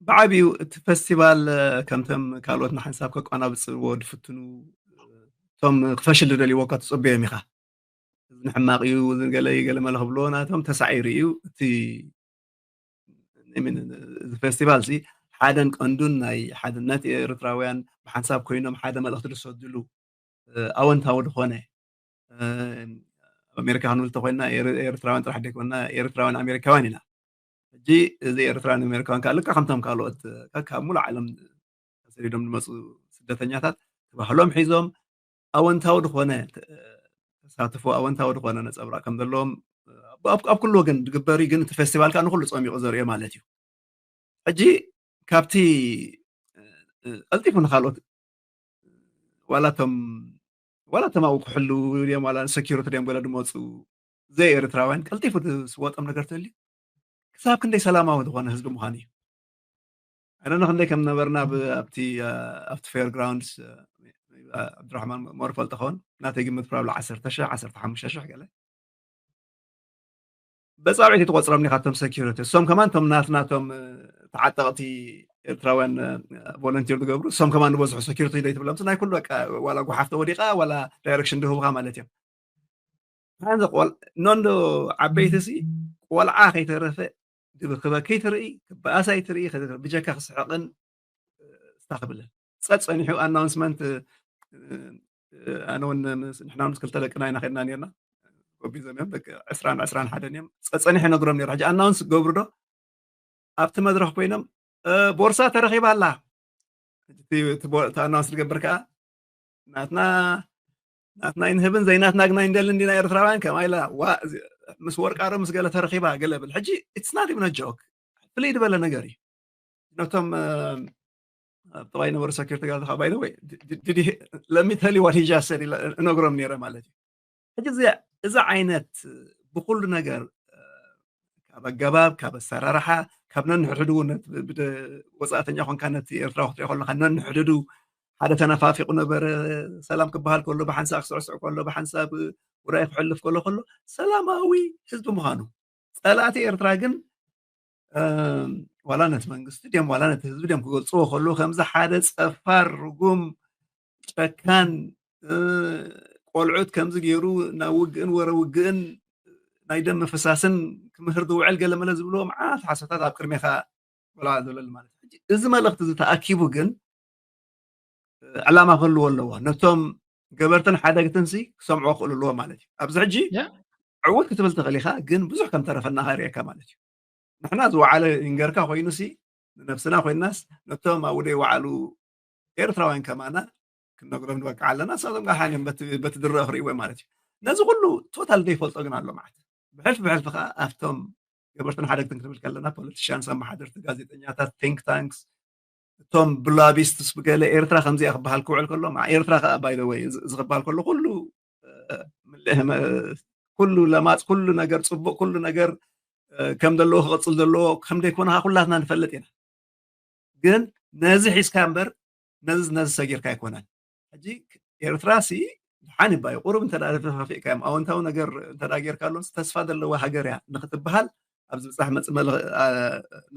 ብዓብዩ እቲ ፌስቲቫል ከምተም ካልኦት ንሓንሳብ ከቋናብፅዎ ድፍትኑ እቶም ክፈሽል ዝደልይዎ እኳ ትፅበዮም ኢኻ። እዚ ንሕማቕ እዩ፣ እዚ ገለ እዩ፣ ገለ መለ ክብልዎ ናቶም ተሳዒሩ እዩ። እቲ እዚ ፌስቲቫል እዚ ሓደን ቀንዱን ናይ ሓድነት ኤርትራውያን ብሓንሳብ ኮይኖም ሓደ መልእኽቲ ዝሰድሉ ኣወንታዊ ዝኾነ ኣብ ኣሜሪካ ክንብል ተኮይና ኤርትራውያን ጥራሕ ደይኮና ኤርትራውያን ኣሜሪካውያን ኢና። ሕጂ እዚ ኤርትራውያን ኣሜሪካውያን ከዓ ልካ ከምቶም ካልኦት ካብ ሙሉእ ዓለም ተሰዲዶም ዝመፁ ስደተኛታት ተባህሎም ሒዞም ኣወንታዊ ዝኾነ ተሳትፎ ኣወንታዊ ዝኾነ ነፀብራቅ ከም ዘለዎም ኣብ ኩሉ ወገን ዝግበር እዩ። ግን እቲ ፌስቲቫል ከዓ ንኩሉ ፀሚቁ ዘርእዮ ማለት እዩ። ሕጂ ካብቲ ቀልጢፉ ንካልኦት ዋላ ቶም ዋላ ቶም ኣብኡ ክሕልው ድዮም ዋላ ሰኪሪቲ ድዮም ገለ ዝመፁ ዘይ ኤርትራውያን ቀልጢፉ ዝስወጦም ነገር ተልዩ ክሳብ ክንደይ ሰላማዊ ዝኾነ ህዝቢ ምዃኑ እዩ። ኣነ ክንደይ ከም ነበርና ኣብቲ ኣብቲ ፌር ግራውንድስ ዓብዱራሕማን ሞር ፈልጦ ኸውን ናተይ ግምት ፕራብሊ ዓሰርተ ሽሕ ዓሰርተ ሓሙሽተ ሽሕ ገለ በፃብዒት ትቆፅሮም ኒኻቶም ሰኪሪቲ እሶም ከማን ቶም ናትና ቶም ተዓጠቕቲ ኤርትራውያን ቮለንቲር ዝገብሩ እሶም ከማን ንበዝሑ ሰኪሪቲ ዘይትብሎም ናይ ኩሉ በቃ ዋላ ጓሓፍ ተወዲቃ ዋላ ዳይሬክሽን ድህቡካ ማለት እዮም። ሓንዚ ቆል ኖንዶ ዓበይቲ ሲ ቆልዓ ከይተረፈ ድብክበ ከይትርኢ ክበኣሳ ይትርኢ ብጀካ ክስሕቕን ስታ ክብልን ፀፀኒሑ ኣናውንስመንት ኣነ እውን ንሕና ምስ ክልተ ደቅና ኢና ከድና ነርና ጎቢዞም እዮም ደቂ ዕስራን ዕስራን ሓደን እዮም ፀፀኒሑ ነግሮም ነሩ ሕጂ ኣናውንስ ገብሩ ዶ ኣብቲ መድረክ ኮይኖም ቦርሳ ተረኪባ ኣላ ኣናውንስ ዝገብር ከዓ ናትና ናትና ይንህብን ዘይናትና ግና ይንደልን ዲና ኤርትራውያን ከማ ኢላ ዋ ምስ ወርቃሮ ምስ ገለ ተረኪባ ገለ ብል ሕጂ it's not even a joke ፍልይ ዝበለ ነገር እዩ ነቶም ኣብ ጥባይ ነበሩ ሰኪርቲ ጋር ተካ ባይ ወይ let me tell you what he just said እነግሮም ነረ ማለት እዩ ሕጂ እዚ ዓይነት ብኩሉ ነገር ካብ ኣገባብ ካብ ኣሰራርሓ ካብ ነንሕድሕዱ ወፃእተኛ ኮንካ ነቲ ኤርትራ ክትሪኦ ከለካ ነንሕድሕዱ ሓደ ተነፋፊቁ ነበረ ሰላም ክበሃል ከሎ ብሓንሳብ ክስዕስዕ ከሎ ብሓንሳብ ውራይ ክሕልፍ ከሎ ከሎ ሰላማዊ ህዝቢ ምዃኑ ፀላእቲ ኤርትራ ግን ዋላ ነቲ መንግስቲ ድም ዋላ ነቲ ህዝቢ ድም ክገልፅዎ ከለዉ ከምዚ ሓደ ፀፋር ርጉም ጨካን ቆልዑት ከምዚ ገይሩ ናብ ውግእን ወረ ውግእን ናይ ደም ምፍሳስን ክምህር ዝውዕል ገለመለ ዝብልዎ መዓት ሓሶታት ኣብ ቅድሜኻ ቆልዓ ዘለሉ ማለት እዩ። እዚ መልእኽቲ እዚ ተኣኪቡ ግን ዕላማ ክህልዎ ኣለዎ። ነቶም ገበርትን ሓደግትን ሲ ክሰምዕዎ ክኽእሉ ኣለዎ ማለት እዩ። ኣብዚ ሕጂ ዕውት ክትብል ትኽእል ኢኻ፣ ግን ብዙሕ ከም ተረፈና ከርእየካ ማለት እዩ። ንሕና ዝወዓለ ይንገርካ ኮይኑ ሲ ንነብስና ኮይናስ ነቶም ኣብኡ ደይወዓሉ ኤርትራውያን ከማና ክንነግሮም ንበቅዓ ኣለና። ንሳቶም ከዓ ሓንዮም በቲ ዝረአ ክርእይዎ ማለት እዩ። ነዚ ኩሉ ቶታል ዘይፈልጦ ግን ኣሎ ማለት ብሕልፊ ብሕልፊ ከዓ ኣብቶም ገበርትን ሓደግትን ክንብል ከለና ፖለቲሽያንስ፣ ኣመሓደርቲ፣ ጋዜጠኛታት፣ ቲንክ ታንክስ እቶም ብላቢስትስ ብገለ ኤርትራ ከምዚኣ ክበሃል ክውዕል ከሎ ኤርትራ ከዓ ባይ ወይ እዚ ክበሃል ከሎ ኩሉ ኩሉ ለማፅ ኩሉ ነገር ፅቡቅ ኩሉ ነገር ከም ዘለዎ ክቅፅል ዘለዎ ከም ዘይኮነ ኩላትና ንፈልጥ ኢና። ግን ነዚ ሒዝካ እምበር ነዚ ነዚ ሰጊርካ ኣይኮነን። ሕጂ ኤርትራ ሲ ድሓን ይባዩ ቁሩብ እንተ ተፋፊእካዮም ኣወንታዊ ነገር እንተ ጌርካሎም ተስፋ ዘለዋ ሃገር እያ ንክትበሃል ኣብ ዝብፃሕ መፅ መለ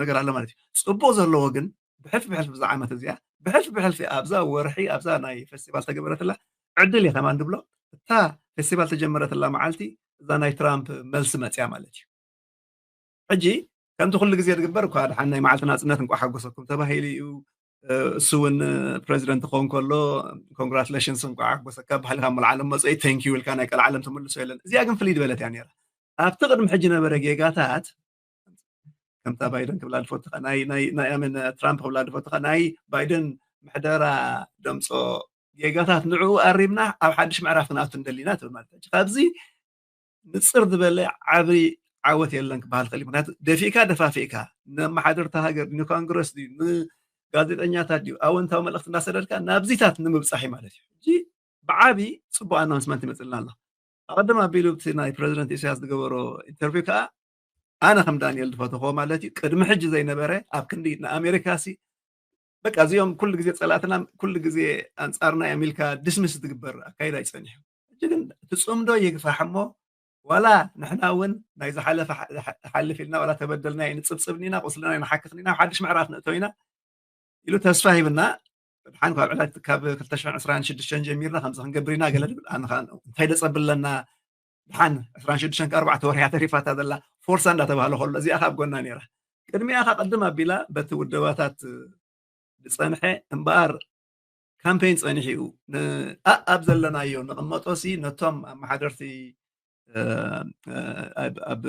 ነገር ኣሎ ማለት እዩ። ፅቡቅ ዘለዎ ግን ብሕልፊ ብሕልፊ ብዛ ዓመት እዚኣ ብሕልፊ ብሕልፊ ኣብዛ ወርሒ ኣብዛ ናይ ፌስቲቫል ተገበረትላ ዕድል እየ ከማን ድብሎ እታ ፌስቲቫል ተጀመረትላ መዓልቲ እዛ ናይ ትራምፕ መልሲ መፅያ ማለት እዩ። ሕጂ ከምቲ ኩሉ ግዜ ዝግበር እኳ ድሓን ናይ መዓልቲ ናፅነት እንቋ ሓጎሰኩም ተባሂሉ እዩ። እሱ እውን ፕሬዚደንት ክኸውን ከሎ ኮንግራቱሌሽንስ እንቋ ሓጎሰካ ባህልካ ሙሉ ዓለም መፅኢ ቴንኪዩ ኢልካ ናይ ቀልዓለም ትምልሶ የለን። እዚኣ ግን ፍልይ ዝበለት እያ ነራ። ኣብቲ ቅድሚ ሕጂ ነበረ ጌጋታት ከምታ ባይደን ክብላ ድፈትኻ ናይ ናይ ናይ ኣመን ትራምፕ ክብላ ድፈትኻ ናይ ባይደን ምሕደራ ደምፆ ጌጋታት ንዕኡ ኣሪምና ኣብ ሓድሽ ምዕራፍ ክንኣቱ እንደሊና ትብል ማለት እዩ። ካብዚ ንፅር ዝበለ ዓብይ ዓወት የለን ክበሃል ክእል። ምክንያቱ ደፊእካ ደፋፊእካ ንኣመሓደርቲ ሃገር ንኮንግረስ ድዩ ንጋዜጠኛታት ድዩ ኣወንታዊ መልእክቲ እናሰደድካ ናብዚታት ንምብፃሕ እዩ ማለት እዩ። ሕጂ ብዓብይ ፅቡቅ ኣናውንስመንት ይመፅልና ኣሎ። ኣቐድም ኣቢሉ እቲ ናይ ፕረዚደንት ኢሳያስ ዝገበሮ ኢንተርቪው ከዓ ኣነ ከም ዳንኤል ዝፈተኾ ማለት እዩ ቅድሚ ሕጂ ዘይነበረ ኣብ ክንዲ ንኣሜሪካ ሲ በቃ እዚኦም ኩሉ ግዜ ፀላእትና ኩሉ ግዜ ኣንፃርና እዮም ኢልካ ዲስሚስ ዝግበር ኣካይዳ ይፀኒሑ። ሕጂ ግን እቲ ፅምዶ ይግፋሕ እሞ ዋላ ንሕና እውን ናይ ዝሓለፈ ሓልፍ ኢልና ዋላ ተበደልና ይንፅብፅብኒና ቁስልና ይንሓክኽኒና ሓድሽ ምዕራፍ ንእቶ ኢና ኢሉ ተስፋ ሂብና። ድሓን ካብ ዕለት ካብ ክልተ ሽሕን ዕስራን ሽዱሽተን ጀሚርና ከምዚ ክንገብር ኢና ገለ ድብል ኣነ ከዓ እንታይ ደፀብለና ድሓን ዕስራን ሽዱሽተን ከኣርባዕተ ወርሕያ ተሪፋታ ዘላ ፎርሳ እንዳተባህለ ከሎ እዚኣ ካብ ጎና ነይራ። ቅድሚኣ ከ ቅድም ኣቢላ በቲ ውደባታት ዝፀንሐ እምበኣር ካምፔን ፀኒሑ እዩ። ኣእ ኣብ ዘለናዮ ንቕመጦ ሲ ነቶም ኣመሓደርቲ ኣብ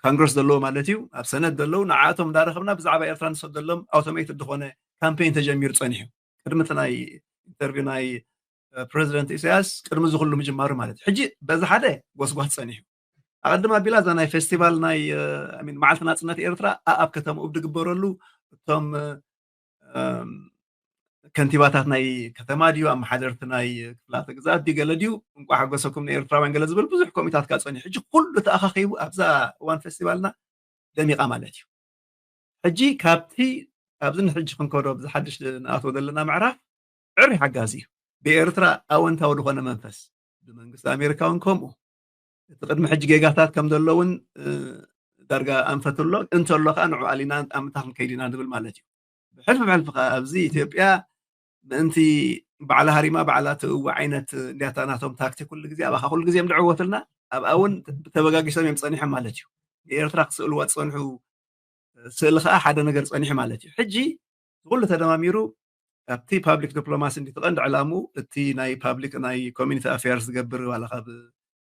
ኮንግረስ ዘለዉ ማለት እዩ ኣብ ሰነት ዘለዉ ንዓኣቶም እንዳረኸብና ብዛዕባ ኤርትራ ንሰደሎም ኣውቶሜትድ ዝኾነ ካምፔን ተጀሚሩ ፀኒሑ ቅድሚ እቲ ናይ ኢንተርቪው ናይ ፕረዚደንት ኢሳያስ ቅድሚ እዚ ኩሉ ምጅማሩ ማለት እዩ። ሕጂ በዚ ሓደ ጎስጓስ ፀኒሑ ኣቐድም ኣቢላ እዛ ናይ ፌስቲቫል ናይ መዓልቲ ናፅነት ኤርትራ ኣብ ከተማኡ ብድግበረሉ እቶም ከንቲባታት ናይ ከተማ ድዩ ኣመሓደርቲ ናይ ክፍላተ ግዛት ድዩ ገለ ድዩ እንቋ ሓጎሰኩም ንኤርትራውያን ገለ ዝብል ብዙሕ ኮሚታት ካ ፀኒሑ ሕጂ ኩሉ ተኣኻኺቡ ኣብዛ እዋን ፌስቲቫልና ደሚቓ ማለት እዩ። ሕጂ ካብቲ ኣብዚ ንሕጂ ክንከዶ ኣብዚ ሓድሽ ንኣትዎ ዘለና ምዕራፍ ዕሪ ሓጋዚ እዩ። ብኤርትራ ኣወንታዊ ዝኾነ መንፈስ ብመንግስቲ ኣሜሪካ እውን ከምኡ እቲ ቅድሚ ሕጂ ጌጋታት ከም ዘሎ እውን ዳርጋ ኣንፈት ኣሎ እንተሎ ከዓ ንዑ ኣሊና ኣብ ምታ ክንከይድ ኢና ንብል ማለት እዩ። ብሕልፊ ብሕልፊ ከዓ ኣብዚ ኢትዮጵያ ምእንቲ ባዕላ ሃሪማ ባዕላ ትእዊ ዓይነት እንዲያታ ናቶም ታክቲክ ኩሉ ግዜ ኣባኻ ኩሉ ግዜ እዮም ድዕወትልና ኣብኣ እውን ተበጋጊሶም እዮም ፀኒሖም ማለት እዩ። ንኤርትራ ክስእልዋ ዝፀንሑ ስእሊ ከዓ ሓደ ነገር ፀኒሑ ማለት እዩ። ሕጂ ዝኩሉ ተደማሚሩ ኣብቲ ፓብሊክ ዲፕሎማሲ እንዲ ትቐንዲ ዕላሙ እቲ ናይ ፓብሊክ ናይ ኮሚኒቲ ኣፌርስ ዝገብር ዋላ ካብ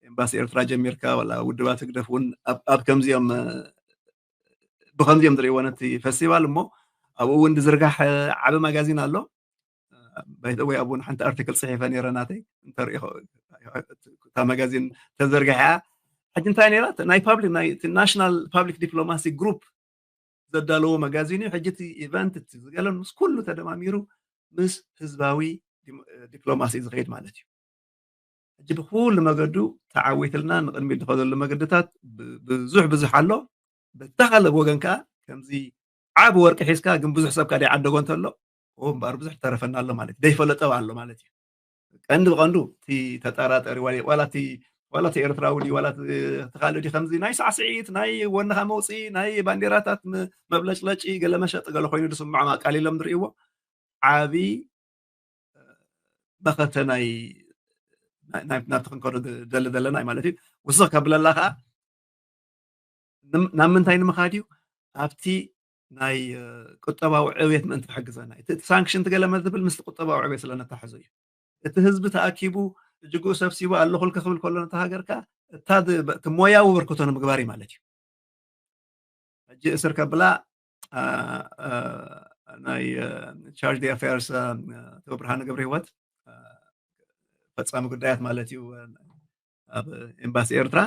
ኤምባሲ ኤርትራ ጀሚርካ ዋላ ውድባት ህግደፍ እውን ኣብ ከምዚኦም ብከምዚኦም ዝርእይዎ ነቲ ፌስቲቫል እሞ ኣብኡ እውን ዝርጋሕ ዓቢ ማጋዚን ኣሎ። ባይተወይ ኣብኡ ሓንቲ ኣርቲክል ፅሒፈ ነረ ናተይ እንተሪኦ እታ ማጋዚን ተዘርግሐ ሕጂ እንታይ ነራ ናይ ፓብሊክ ናይ ናሽናል ፓብሊክ ዲፕሎማሲ ግሩፕ ዘዳለዎ መጋዚን እዩ። ሕጂ እቲ ኢቨንት እቲ ዝገለን ምስ ኩሉ ተደማሚሩ ምስ ህዝባዊ ዲፕሎማሲ ዝኸይድ ማለት እዩ። ሕጂ ብኩሉ መገዱ ተዓዊትልና ንቅድሚት ዝኸደሉ መገድታት ብዙሕ ብዙሕ ኣሎ። በታ ካልእ ወገን ከዓ ከምዚ ዓብ ወርቂ ሒዝካ ግን ብዙሕ ሰብ ከዓ ደይዓደጎ እንተሎ እምበኣር ብዙሕ ተረፈና ኣሎ ማለት ደይፈለጠ ኣሎ ማለት እዩ። ቀንዲ ብቐንዱ እቲ ተጠራጠሪ ዋላ እቲ ኤርትራዊ ድዩ ዋላ እቲ ካልእ ድዩ ከምዚ ናይ ሳዕስዒት ናይ ወንኻ መውፅኢ ናይ ባንዴራታት መብለጭለጪ ገለ መሸጢ ገለ ኮይኑ ዝስምዖም ኣቃሊሎም ዝርእይዎ ዓብዪ መኸተ ናይ ናብቲ ክንከዶ ደሊ ዘለና ማለት እዩ። ውስኽ ከብለላ ከዓ ናብ ምንታይ ንምኻድ እዩ? ኣብቲ ናይ ቁጠባዊ ዕብየት ምእንቲ ክሕግዘና እቲ ሳንክሽን ትገለመ ዝብል ምስ ቁጠባዊ ዕብየት ስለነታሕዞ እዩ። እቲ ህዝቢ ተኣኪቡ እጅግኡ ሰብሲቡ ኣለኹልካ ክብል ከሎ ነታ ሃገር ከዓ እታ ሞያዊ በርክቶ ንምግባር እዩ ማለት እዩ። ሕጂ እስር ከብላ ናይ ቻርጅ ዲ ኣፌርስ ተወብርሃነ ገብረ ህይወት ፈፃሚ ጉዳያት ማለት እዩ ኣብ ኤምባሲ ኤርትራ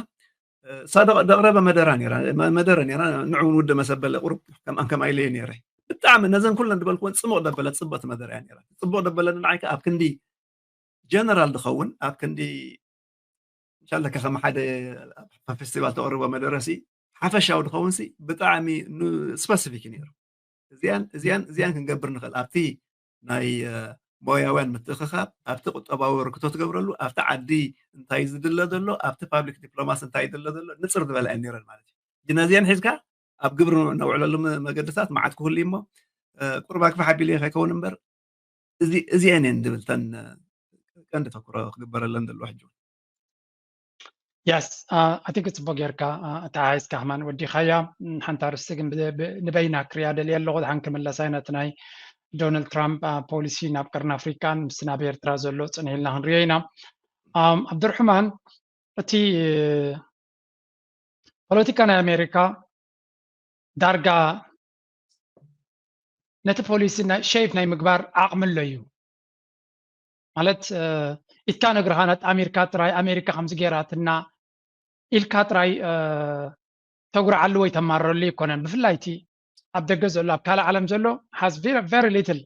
እሳ ደቕረበ መደራ ነራ መደረ ነራ ንዕውን ውደ መሰበለ ቁሩብ ከምኣን ከምኣ ኢለየ ነረ ብጣዕሚ ነዘን ኩለን ዝበልክወን ፅቡቕ ደበለ ፅቡቕቲ መደረ እያ ነራ ፅቡቕ ደበለ ንዓይ ኣብ ክንዲ ጀነራል ዝኸውን ኣብ ክንዲ እንሻላ ከም ሓደ ፌስቲቫል ተቕርቦ መደረሲ ሓፈሻዊ ዝኸውን ሲ ብጣዕሚ ስፐሲፊክ ነሩ እዚኣን እዚኣን እዚኣን ክንገብር ንኽእል ኣብቲ ናይ ሞያውያን ምትእኽኻብ ኣብቲ ቁጠባዊ ርክቶ ትገብረሉ ኣብቲ ዓዲ እንታይ ዝድለ ዘሎ ኣብቲ ፓብሊክ ዲፕሎማሲ እንታይ ዝድለ ዘሎ ንፅር ዝበላ እየን ነረን ማለት እዩ። ነዚአን ሒዝካ ኣብ ግብሪ ነውዕለሉ መ- መገድታት መዓት ክህሉ እሞ እ፣ ቁሩብ ኣግፋሕ ኣቢለ ከይከውን እምበር እዚ እዚአን እየን ዝብል ተን እ፣ ቀንዲ ተኩሮ ክግበረለን ዘለዎ ሕጂ እውን። Yes, I think ጽቡቅ ጌርካ ኣተሓሒዝካ ከማን ወዲኻያ። ሓንቲ ኣርስቲ ግን ንበይና ክሪያ ደልየ ኣለኹ። ድሓን ክምለሳ ነቲ ናይ ዶናልድ ትራምፕ ፖሊሲ ናብ ቀርኒ ኣፍሪካን ምስ ናብ ኤርትራ ዘሎ ጽንሕ ኢልና ክንሪኦ ኢና። ኣብዱርሕማን፣ እቲ ፖለቲካ ናይ ኣሜሪካ ዳርጋ ነቲ ፖሊሲ ሸይፕ ናይ ምግባር ዓቕሚ ኣሎ እዩ። ማለት ኢትካ ነግርኻ ናት ኣሜሪካ ጥራይ ኣሜሪካ ከምዚ ገይራትና ኢልካ ጥራይ ተጉርዓሉ ወይ ተማረሉ ኣይኮነን። ብፍላይ እቲ ኣብ ደገ ዘሎ ኣብ ካልእ ዓለም ዘሎ has very little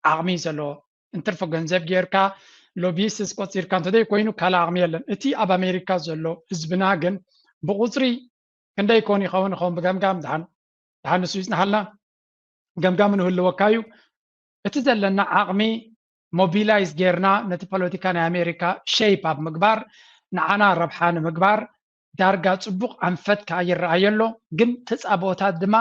ዓቕሚ ዘለዎ፣ እንትርፎ ገንዘብ ጌርካ ሎቢስትስ ቆፂርካ እንተዘይ ኮይኑ ካልእ ዓቕሚ የለን። እቲ ኣብ ኣሜሪካ ዘሎ ህዝብና ግን ብቁፅሪ ክንደይ ኮን ይኸውን ይኸውን ብገምጋም ድሓን ድሓን ንሱ ይፅናሓልና ገምጋም ንህልወካ እዩ። እቲ ዘለና ዓቕሚ ሞቢላይዝ ጌርና ነቲ ፖለቲካ ናይ ኣሜሪካ ሸይፕ ኣብ ምግባር ንዓና ረብሓ ንምግባር ዳርጋ ፅቡቕ ኣንፈት ከዓ ይረኣዮ ኣሎ። ግን ተፃብኦታት ድማ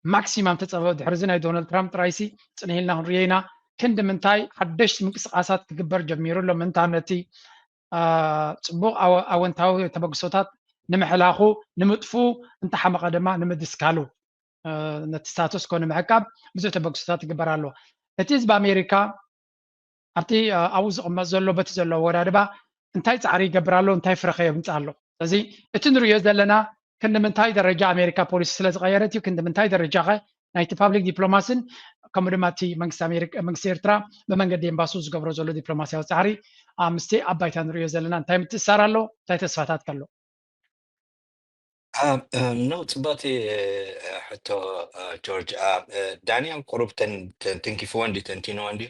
ማክሲማም ተፃብኦ ድሕሪ እዚ ናይ ዶናልድ ትራምፕ ጥራይሲ ፅንሕ ኢልና ክንሪኦ ኢና። ክንዲ ምንታይ ሓደሽቲ ምንቅስቃሳት ክግበር ጀሚሩ ኣሎ ምንታ ነቲ አ፣ ፅቡቕ ኣወ- ኣወንታዊ ተበግሶታት ንምሕላኹ ንምጥፍኡ እንተሓመቐ ድማ ንምድስካሉ እ፣ ነቲ ስታቱስ ኮ ንምዕቃብ ብዙሕ ተበግሶታት ይግበር ኣሎ። እቲ ህዝቢ ኣሜሪካ ኣብቲ እ፣ ኣብኡ ዝቕመጥ ዘሎ በቲ ዘሎ ኣወዳድባ እንታይ ፃዕሪ ይገብር ኣሎ፣ እንታይ ፍረኸ የምፅእ ኣሎ። ስለዚ እቲ ንሪኦ ዘለና ክንዲ ምንታይ ደረጃ ኣሜሪካ ፖሊሲ ስለ ዝቐየረት እዩ፣ ክንዲ ምንታይ ደረጃ ኸ ናይቲ ፓብሊክ ዲፕሎማስን ከምኡ ድማ እቲ መንግስቲ ኣሜሪካ መንግስቲ ኤርትራ ብመንገዲ ኤምባሱ ዝገብሮ ዘሎ ዲፕሎማሲያዊ ፃዕሪ ኣብ ምስቲ ኣብ ባይታ ንሪኦ ዘለና እንታይ ምትእሳር ኣሎ፣ እንታይ ተስፋታት ከሎ? ኖ፣ ፅባቲ ሕቶ ጆርጅ። ዳንኤል ቁሩብ ተንኪፍወን ድዩ ተንቲንወን ድዩ?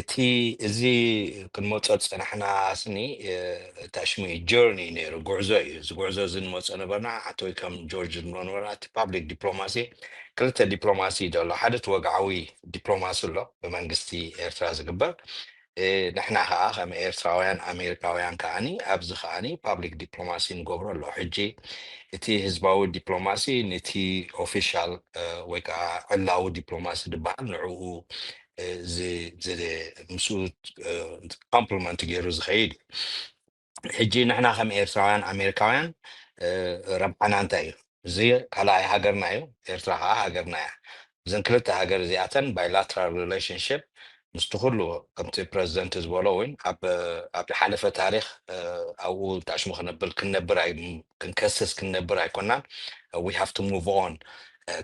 እቲ እዚ ክንመፆ ዝፀናሕና ስኒ ታሽሙ ጆርኒ ነይሩ፣ ጉዕዞ እዩ። እዚ ጉዕዞ እዚ ንመፆ ነበርና፣ ሓተወይ ከም ጆርጅ ንብሎ ነበርና። እቲ ፓብሊክ ዲፕሎማሲ ክልተ ዲፕሎማሲ እዩ ዘሎ። ሓደ እቲ ወግዓዊ ዲፕሎማሲ ኣሎ ብመንግስቲ ኤርትራ ዝግበር። ንሕና ከዓ ከም ኤርትራውያን ኣሜሪካውያን ከዓኒ ኣብዚ ከዓኒ ፓብሊክ ዲፕሎማሲ ንገብሮ ኣሎ። ሕጂ እቲ ህዝባዊ ዲፕሎማሲ ነቲ ኦፊሻል ወይ ከዓ ዕላዊ ዲፕሎማሲ ዝበሃል ንዕኡ ምስኡ ኮምፕሊመንት ገይሩ ዝኸይድ እዩ። ሕጂ ንሕና ከም ኤርትራውያን ኣሜሪካውያን ረብሓና እንታይ እዩ? እዚ ካልኣይ ሃገርና እዩ፣ ኤርትራ ከዓ ሃገርና እያ። እዘን ክልተ ሃገር እዚኣተን ባይላትራል ሪሌሽንሽፕ ምስቲ ኩሉ ከምቲ ፕረዚደንት ዝበሎ እውን ኣብ ዝሓለፈ ታሪክ ኣብኡ ታሽሙ ክነብል ክንነብር ክንከስስ ክንነብር ኣይኮናን። We have to move on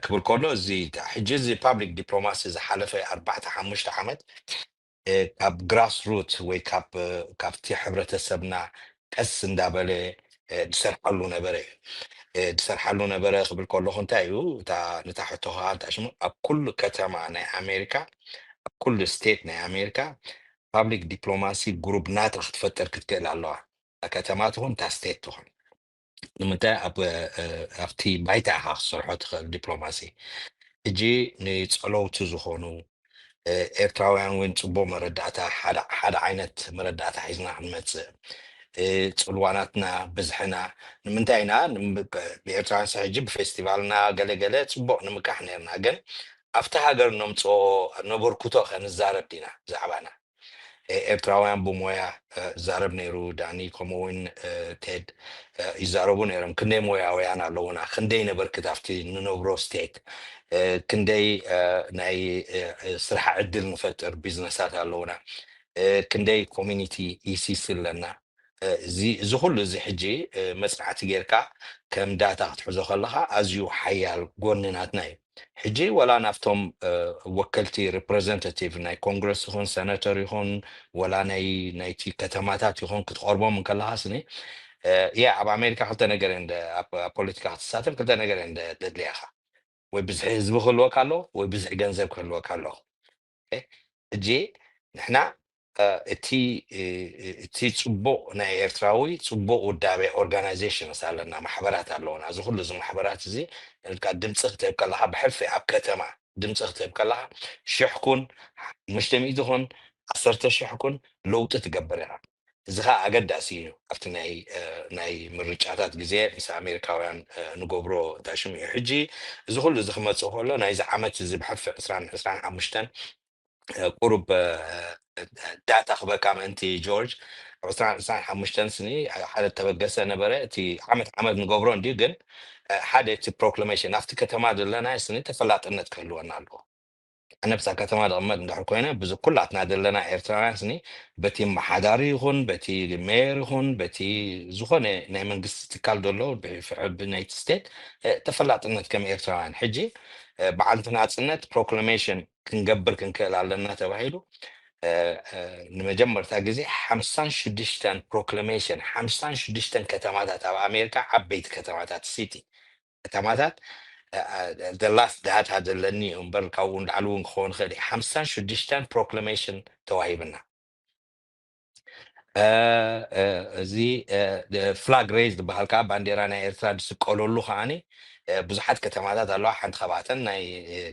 ክብል ከሎ እዚ ሕጂ እዚ ፓብሊክ ዲፕሎማሲ ዝሓለፈ ኣርባዕተ ሓሙሽተ ዓመት ካብ ግራስ ሩት ወይ ካብ ካብቲ ሕብረተሰብና ቀስ እንዳበለ ዝሰርሓሉ ነበረ እዩ። ዝሰርሓሉ ነበረ ክብል ከለኹ እንታይ እዩ እታ ነታ ሕቶ ከዓ እንታይ ሽሙ ኣብ ኩሉ ከተማ ናይ ኣሜሪካ ኣብ ኩሉ ስቴት ናይ ኣሜሪካ ፓብሊክ ዲፕሎማሲ ግሩፕ ናታ ክትፈጥር ክትክእል ኣለዋ። እታ ከተማ ትኹን እታ ስቴት ትኹን ንምንታይ ኣብቲ ባይታ ኢኻ ክሰርሖ ትኽእል ዲፕሎማሲ። ሕጂ ንፀለውቲ ዝኾኑ ኤርትራውያን እውን ፅቡቅ መረዳእታ ሓደ ዓይነት መረዳእታ ሒዝና ክንመፅእ ፅልዋናትና ብዝሕና ንምንታይ ኢና ብኤርትራውያን ሕጂ ብፌስቲቫልና ገለገለ ፅቡቅ ንምካሕ ነርና ግን ኣብቲ ሃገር ነምፅኦ ነበርኩቶ ከንዛረብ ዲና ብዛዕባና ኤርትራውያን ብሞያ ዛረብ ነይሩ ዳኒ ከምኡ እውን ቴድ ይዛረቡ ነይሮም ክንደይ ሞያውያን ኣለውና ክንደይ ነበርክት ኣብቲ ንነብሮ ስቴት ክንደይ ናይ ስራሕ ዕድል ንፈጥር ቢዝነሳት ኣለውና ክንደይ ኮሚኒቲ ኢሲስ ኣለና እዚ ኩሉ እዚ ሕጂ መፅናዕቲ ጌርካ ከም ዳታ ክትሕዞ ከለካ ኣዝዩ ሓያል ጎኒ ናትና እዩ ሕጂ ወላ ናብቶም ወከልቲ ሪፕሬዘንታቲቭ ናይ ኮንግረስ ይኹን ሰነተር ይኹን ወላ ናይ ናይቲ ከተማታት ይኹን ክትቀርቦም እንከለካ ስኒ ያ ኣብ ኣሜሪካ ክልተ ነገር እንደ ኣብ ፖለቲካ ክትሳተፍ ክልተ ነገር እንደ ደድልያኻ ወይ ብዝሒ ህዝቢ ክህልወካ ኣለዎ ወይ ብዝሒ ገንዘብ ክህልወካ ኣለዎ ሕጂ ንሕና እቲ እቲ ፅቡቅ ናይ ኤርትራዊ ፅቡቅ ውዳቤ ኦርጋናይዜሽንስ ኣለና ማሕበራት ኣለውና እዚ ኩሉ እዚ ማሕበራት እዚ ኢልካ ድምፂ ክትህብ ከለካ ብሕልፊ ኣብ ከተማ ድምፂ ክትህብ ከለካ ሽሕ ኩን ሓሙሽተ ሚእቲ ኩን ዓሰርተ ሽሕ ኩን ለውጢ ትገብር ኢኻ እዚ ከዓ ኣገዳሲ እዩ ኣብቲ ናይ ናይ ምርጫታት ግዜ ምስ ኣሜሪካውያን ንገብሮ እንታይ ሽሙ እዩ። ሕጂ እዚ ኩሉ እዚ ክመፅእ ከሎ ናይዚ ዓመት እዚ ብሕፍዕ ዕስራን ዕስራን ሓሙሽተን ቁሩብ ዳታ ክበካ ምእንቲ ጆርጅ ዕስራን ዕስራን ሓሙሽተን ስኒ ሓደ ተበገሰ ነበረ። እቲ ዓመት ዓመት ንገብሮ እንድዩ፣ ግን ሓደ እቲ ፕሮክላሜሽን ኣብቲ ከተማ ዘለና ስኒ ተፈላጥነት ክህልወና ኣለዎ። ኣነ ብዛ ከተማ ዝቕመጥ እንድሕር ኮይነ፣ ብዙ ኩላትና ዘለና ኤርትራውያን ስኒ በቲ ኣመሓዳሪ ይኹን በቲ ሜየር ይኹን በቲ ዝኾነ ናይ መንግስቲ ትካል ዘሎ ብናይቲ ስቴት ተፈላጥነት ከም ኤርትራውያን ሕጂ በዓልቲ ናፅነት ፕሮክላሜሽን ክንገብር ክንክእል ኣለና ተባሂሉ። ንመጀመርታ ግዜ ሓምሳን ሽዱሽተን ፕሮክላሜሽን ሓምሳን ሽዱሽተን ከተማታት ኣብ ኣሜሪካ ዓበይቲ ከተማታት ሲቲ ከተማታት ላስት ዳታ ዘለኒ እዩ እምበር ካብኡ ንላዕሊ እውን ክኸውን ክእል እዩ። ሓምሳን ሽዱሽተን ፕሮክላሜሽን ተዋሂብና። እዚ ፍላግ ሬዝ ዝበሃል ከዓ ባንዴራ ናይ ኤርትራ ዝስቀለሉ ከዓኒ ብዙሓት ከተማታት ኣለዋ። ሓንቲ ካብኣተን ናይ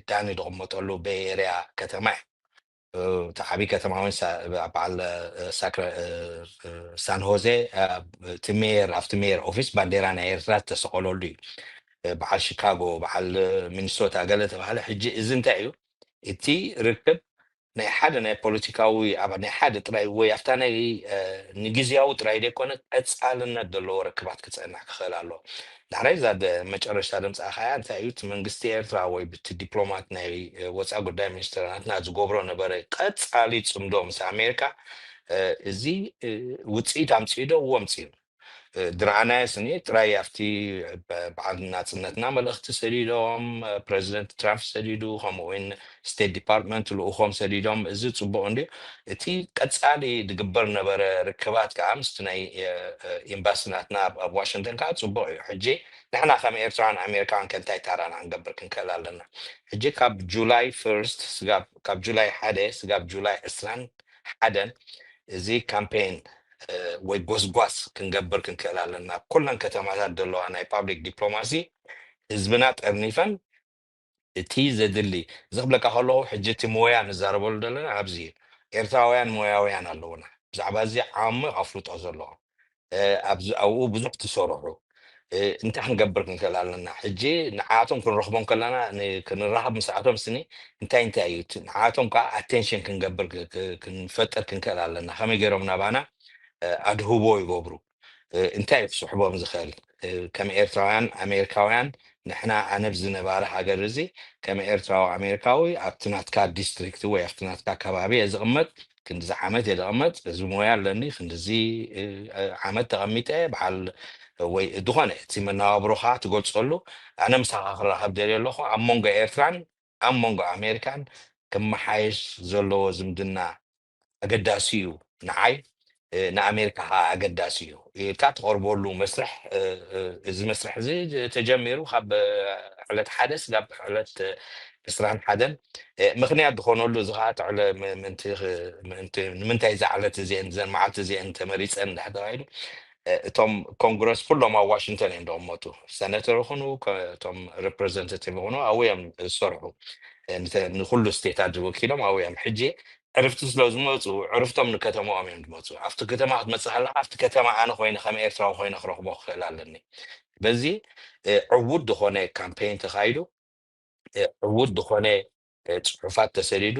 ዳኒ ዝቕመጠሉ ቤይ ኤርያ ከተማ እዩ። እቲ ዓብዪ ከተማ እውን በዓል ሳን ሆዜ እቲ ሜየር ኣብቲ ሜየር ኦፊስ ባንዴራ ናይ ኤርትራ ዝተሰቀለሉ እዩ። በዓል ሺካጎ፣ በዓል ሚኒሶታ ገለ ተባሃለ። ሕጂ እዚ እንታይ እዩ? እቲ ርክብ ናይ ሓደ ናይ ፖለቲካዊ ኣባል ናይ ሓደ ጥራይ ወይ ኣብታ ናይ ንግዝያዊ ጥራይ ዘይኮነ ቀፃልነት ዘለዎ ርክባት ክፀንሕ ክኽእል ኣለዎ። ዳሕራይ እዛ መጨረሽታ ድምፃ ከያ እንታይ እዩ እቲ መንግስቲ ኤርትራ ወይ ብቲ ዲፕሎማት ናይ ወፃኢ ጉዳይ ሚኒስትር ናትና ዝገብሮ ነበረ ቀፃሊ ፅምዶ ምስ ኣሜሪካ እዚ ውፅኢት ኣምፅኡ ዶ እዎ ኣምፅኡ። ዝረኣናዮ ስኒ ጥራይ ኣብቲ በዓል ናፅነትና መልእኽቲ ሰዲዶም ፕረዚደንት ትራምፕ ሰዲዱ ከምኡ እውን ስቴት ዲፓርትመንት ልኡኾም ሰዲዶም እዚ ፅቡቕ እንድዩ። እቲ ቀፃሊ ዝግበር ነበረ ርክባት ከዓ ምስቲ ናይ ኤምባሲ ናትና ኣብ ዋሽንግተን ከዓ ፅቡቕ እዩ። ሕጂ ንሕና ከም ኤርትራን ኣሜሪካን ከ እንታይ ታራና ክንገብር ክንክእል ኣለና? ሕጂ ካብ ጁላይ ፈርስት ስጋብ ካብ ጁላይ ሓደ ስጋብ ጁላይ ዕስራን ሓደን እዚ ካምፔን ወይ ጎስጓስ ክንገብር ክንክእል ኣለና። ኩለን ከተማታት ዘለዋ ናይ ፓብሊክ ዲፕሎማሲ ህዝብና ጠርኒፈን እቲ ዘድሊ እዚ ክብለካ ከለኹ ሕጂ እቲ ሞያ ንዛረበሉ ዘለና ኣብዚ እዩ። ኤርትራውያን ሞያውያን ኣለውና። ብዛዕባ እዚ ዓሚቕ ኣፍልጦ ዘለዎም ኣብኡ ብዙሕ ትሰርሑ እንታይ ክንገብር ክንክእል ኣለና? ሕጂ ንዓቶም ክንረኽቦም ከለና ክንራኸብ ምስኣቶም ስኒ እንታይ እንታይ እዩ ንዓቶም ከዓ ኣቴንሽን ክንገብር ክንፈጥር ክንክእል ኣለና። ከመይ ገይሮም ናባና ኣድህቦ ይገብሩ? እንታይ እዩ ክስሕቦም ዝኽእል? ከም ኤርትራውያን ኣሜሪካውያን ንሕና ኣነ ብዚ ነባሪ ሃገር እዚ ከም ኤርትራዊ ኣሜሪካዊ ኣብቲ ናትካ ዲስትሪክት ወይ ኣብቲ ናትካ ከባቢ እየ ዝቕመጥ፣ ክንዲዚ ዓመት እየ ዝቕመጥ፣ እዚ ሞያ ኣለኒ፣ ክንዲዚ ዓመት ተቐሚጠ በዓል ወይ ዝኾነ እቲ መነባብሮኻ ትገልፀሉ ኣነ ምሳኻ ክራኸብ ደልየ ኣለኹ። ኣብ መንጎ ኤርትራን ኣብ መንጎ ኣሜሪካን ክመሓየሽ ዘለዎ ዝምድና ኣገዳሲ እዩ ንዓይ፣ ንኣሜሪካ ከዓ ኣገዳሲ እዩ ኢልካ ትቐርበሉ መስርሕ። እዚ መስርሕ እዚ ተጀሚሩ ካብ ዕለት ሓደ ስጋብ ዕለት ዕስራን ሓደን ምክንያት ዝኾነሉ እዚ ከዓ ትዕለ ንምንታይ እዛ ዕለት እዚአን ዘን መዓልቲ እዚአን ተመሪፀን እንዳ ተባሂሉ እቶም ኮንግረስ ኩሎም ኣብ ዋሽንግተን እዮም ዝቕመጡ። ሰነተር ይኹኑ እቶም ሪፕሬዘንታቲቭ ይኹኑ ኣብኡ እዮም ዝሰርሑ። ንኩሉ ስቴታት ዝወኪሎም ኣብኡ እዮም። ሕጂ ዕርፍቲ ስለ ዝመፁ ዕርፍቶም ንከተማኦም እዮም ዝመፁ። ኣብቲ ከተማ ክትመፅእ ከለካ ኣብቲ ከተማ ኣነ ኮይነ ከም ኤርትራዊ ኮይነ ክረክቦ ክኽእል ኣለኒ። በዚ ዕዉት ዝኾነ ካምፔን ተካይዱ ዕዉት ዝኾነ ፅሑፋት ተሰዲዱ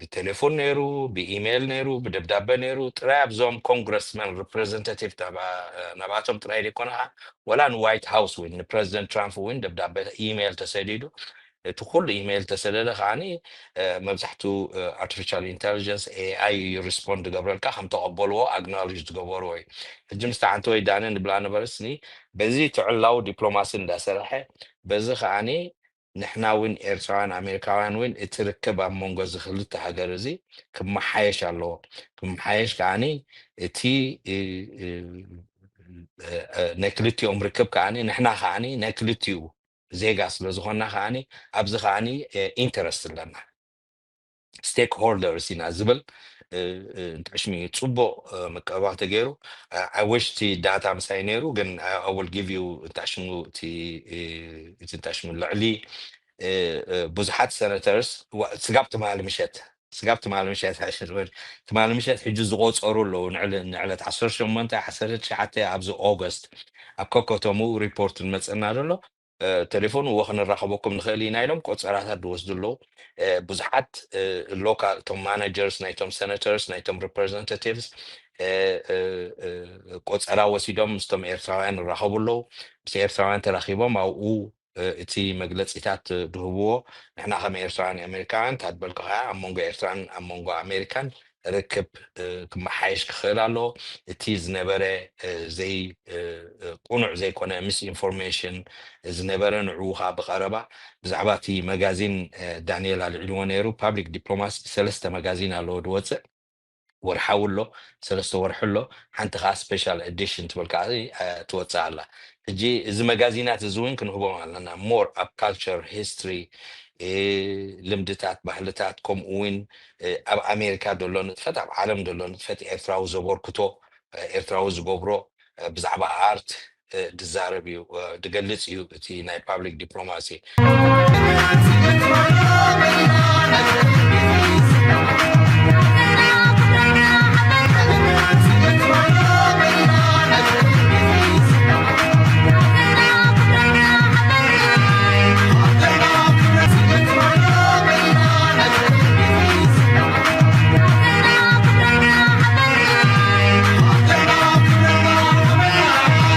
ብቴሌፎን ነይሩ፣ ብኢሜይል ነይሩ፣ ብደብዳበ ነይሩ። ጥራይ ኣብዞም ኮንግረስመን ሪፕሬዘንታቲቭ ናብኣቶም ጥራይ ዘይኮነ ከዓ ወላ ንዋይት ሃውስ እውን ንፕረዚደንት ትራምፕ እውን ደብዳበ ኢሜይል ተሰዲዱ። እቲ ኩሉ ኢሜይል ተሰደደ ከዓኒ መብዛሕቱ ኣርቲፊሻል ኢንቴሊጀንስ ኤኣይ እዩ ሪስፖንድ ዝገብረልካ ከም ተቐበልዎ ኣግናሊጅ ዝገበርዎ እዩ። ሕጂ ምስቲ ሓንቲ ወይ ዳነ ንብላ ነበረስኒ በዚ ትዕላዊ ዲፕሎማሲ እንዳሰርሐ በዚ ከዓኒ ንሕና እውን ኤርትራውያን ኣሜሪካውያን እውን እቲ ርክብ ኣብ መንጎ እዚ ክልተ ሃገር እዚ ክመሓየሽ ኣለዎ። ክመሓየሽ ከዓኒ እቲ ናይ ክልቲኦም ርክብ ከዓኒ ንሕና ከዓኒ ናይ ክልቲኡ ዜጋ ስለ ዝኾንና ከዓኒ ኣብዚ ከዓኒ ኢንተረስት ኣለና። ስቴክ ሆልደርስ ኢና ዝብል እንታይ ሽሙ እዩ ፅቡቅ ምቅባል ተገይሩ። I wish እቲ ዳታ ምሳይ ነይሩ ግን I will give you እንታይ ሽሙ እቲ እንታይ ሽሙ ልዕሊ ብዙሓት ሰነተርስ ስጋብ ትማሊ ምሸት ስጋብ ትማሊ ምሸት ሕሽ ንበል። ትማሊ ምሸት ሕጂ ዝቆጸሩ ኣለዉ። ንዕል- ንዕለት ዓሰርተ ሸሞንተ ዓሰርተ ትሽዓተ ኣብዚ ኦገስት ኣብ ከከተምኡ ሪፖርት ንመጸና ዘሎ። ቴሌፎን እዎ ክንራኸበኩም ንኽእል ኢና ኢሎም ቆጸራታት ዝወስዱ ኣለዉ። ብዙሓት ሎካል እቶም ማናጀርስ ናይቶም ሰነተርስ ናይቶም ሪፕሬዘንታቲቭስ ቆጸራ ወሲዶም ምስቶም ኤርትራውያን ይራኸቡ ኣለዉ። ምስ ኤርትራውያን ተራኺቦም ኣብኡ እቲ መግለጺታት ድህብዎ። ንሕና ከም ኤርትራውያን ኣሜሪካውያን ታድበልካ ከኣ ኣብ መንጎ ኤርትራን ኣብ መንጎ ኣሜሪካን ርክብ ክመሓየሽ ክኽእል ኣለዎ። እቲ ዝነበረ ዘይ ቁኑዕ ዘይኮነ ምስ ኢንፎርሜሽን ዝነበረ ንዕኡ ከዓ ብቐረባ ብዛዕባ እቲ መጋዚን ዳንኤል ኣልዒልዎ ነይሩ። ፓብሊክ ዲፕሎማሲ ሰለስተ መጋዚን ኣለዎ ዝወፅእ፣ ወርሓዊ ኣሎ፣ ሰለስተ ወርሒ ኣሎ፣ ሓንቲ ከዓ ስፔሻል ኤዲሽን ትብል ከዓ ትወፅእ ኣላ። ሕጂ እዚ መጋዚናት እዚ እውን ክንህቦም ኣለና። ሞር ኣብ ካልቸር ሂስትሪ፣ ልምድታት፣ ባህልታት፣ ከምኡ እውን ኣብ ኣሜሪካ ዘሎ ንጥፈት፣ ኣብ ዓለም ዘሎ ንጥፈት ኤርትራዊ ዘበርክቶ፣ ኤርትራዊ ዝገብሮ ብዛዕባ ኣርት ዝዛረብ እዩ፣ ዝገልጽ እዩ እቲ ናይ ፓብሊክ ዲፕሎማሲ።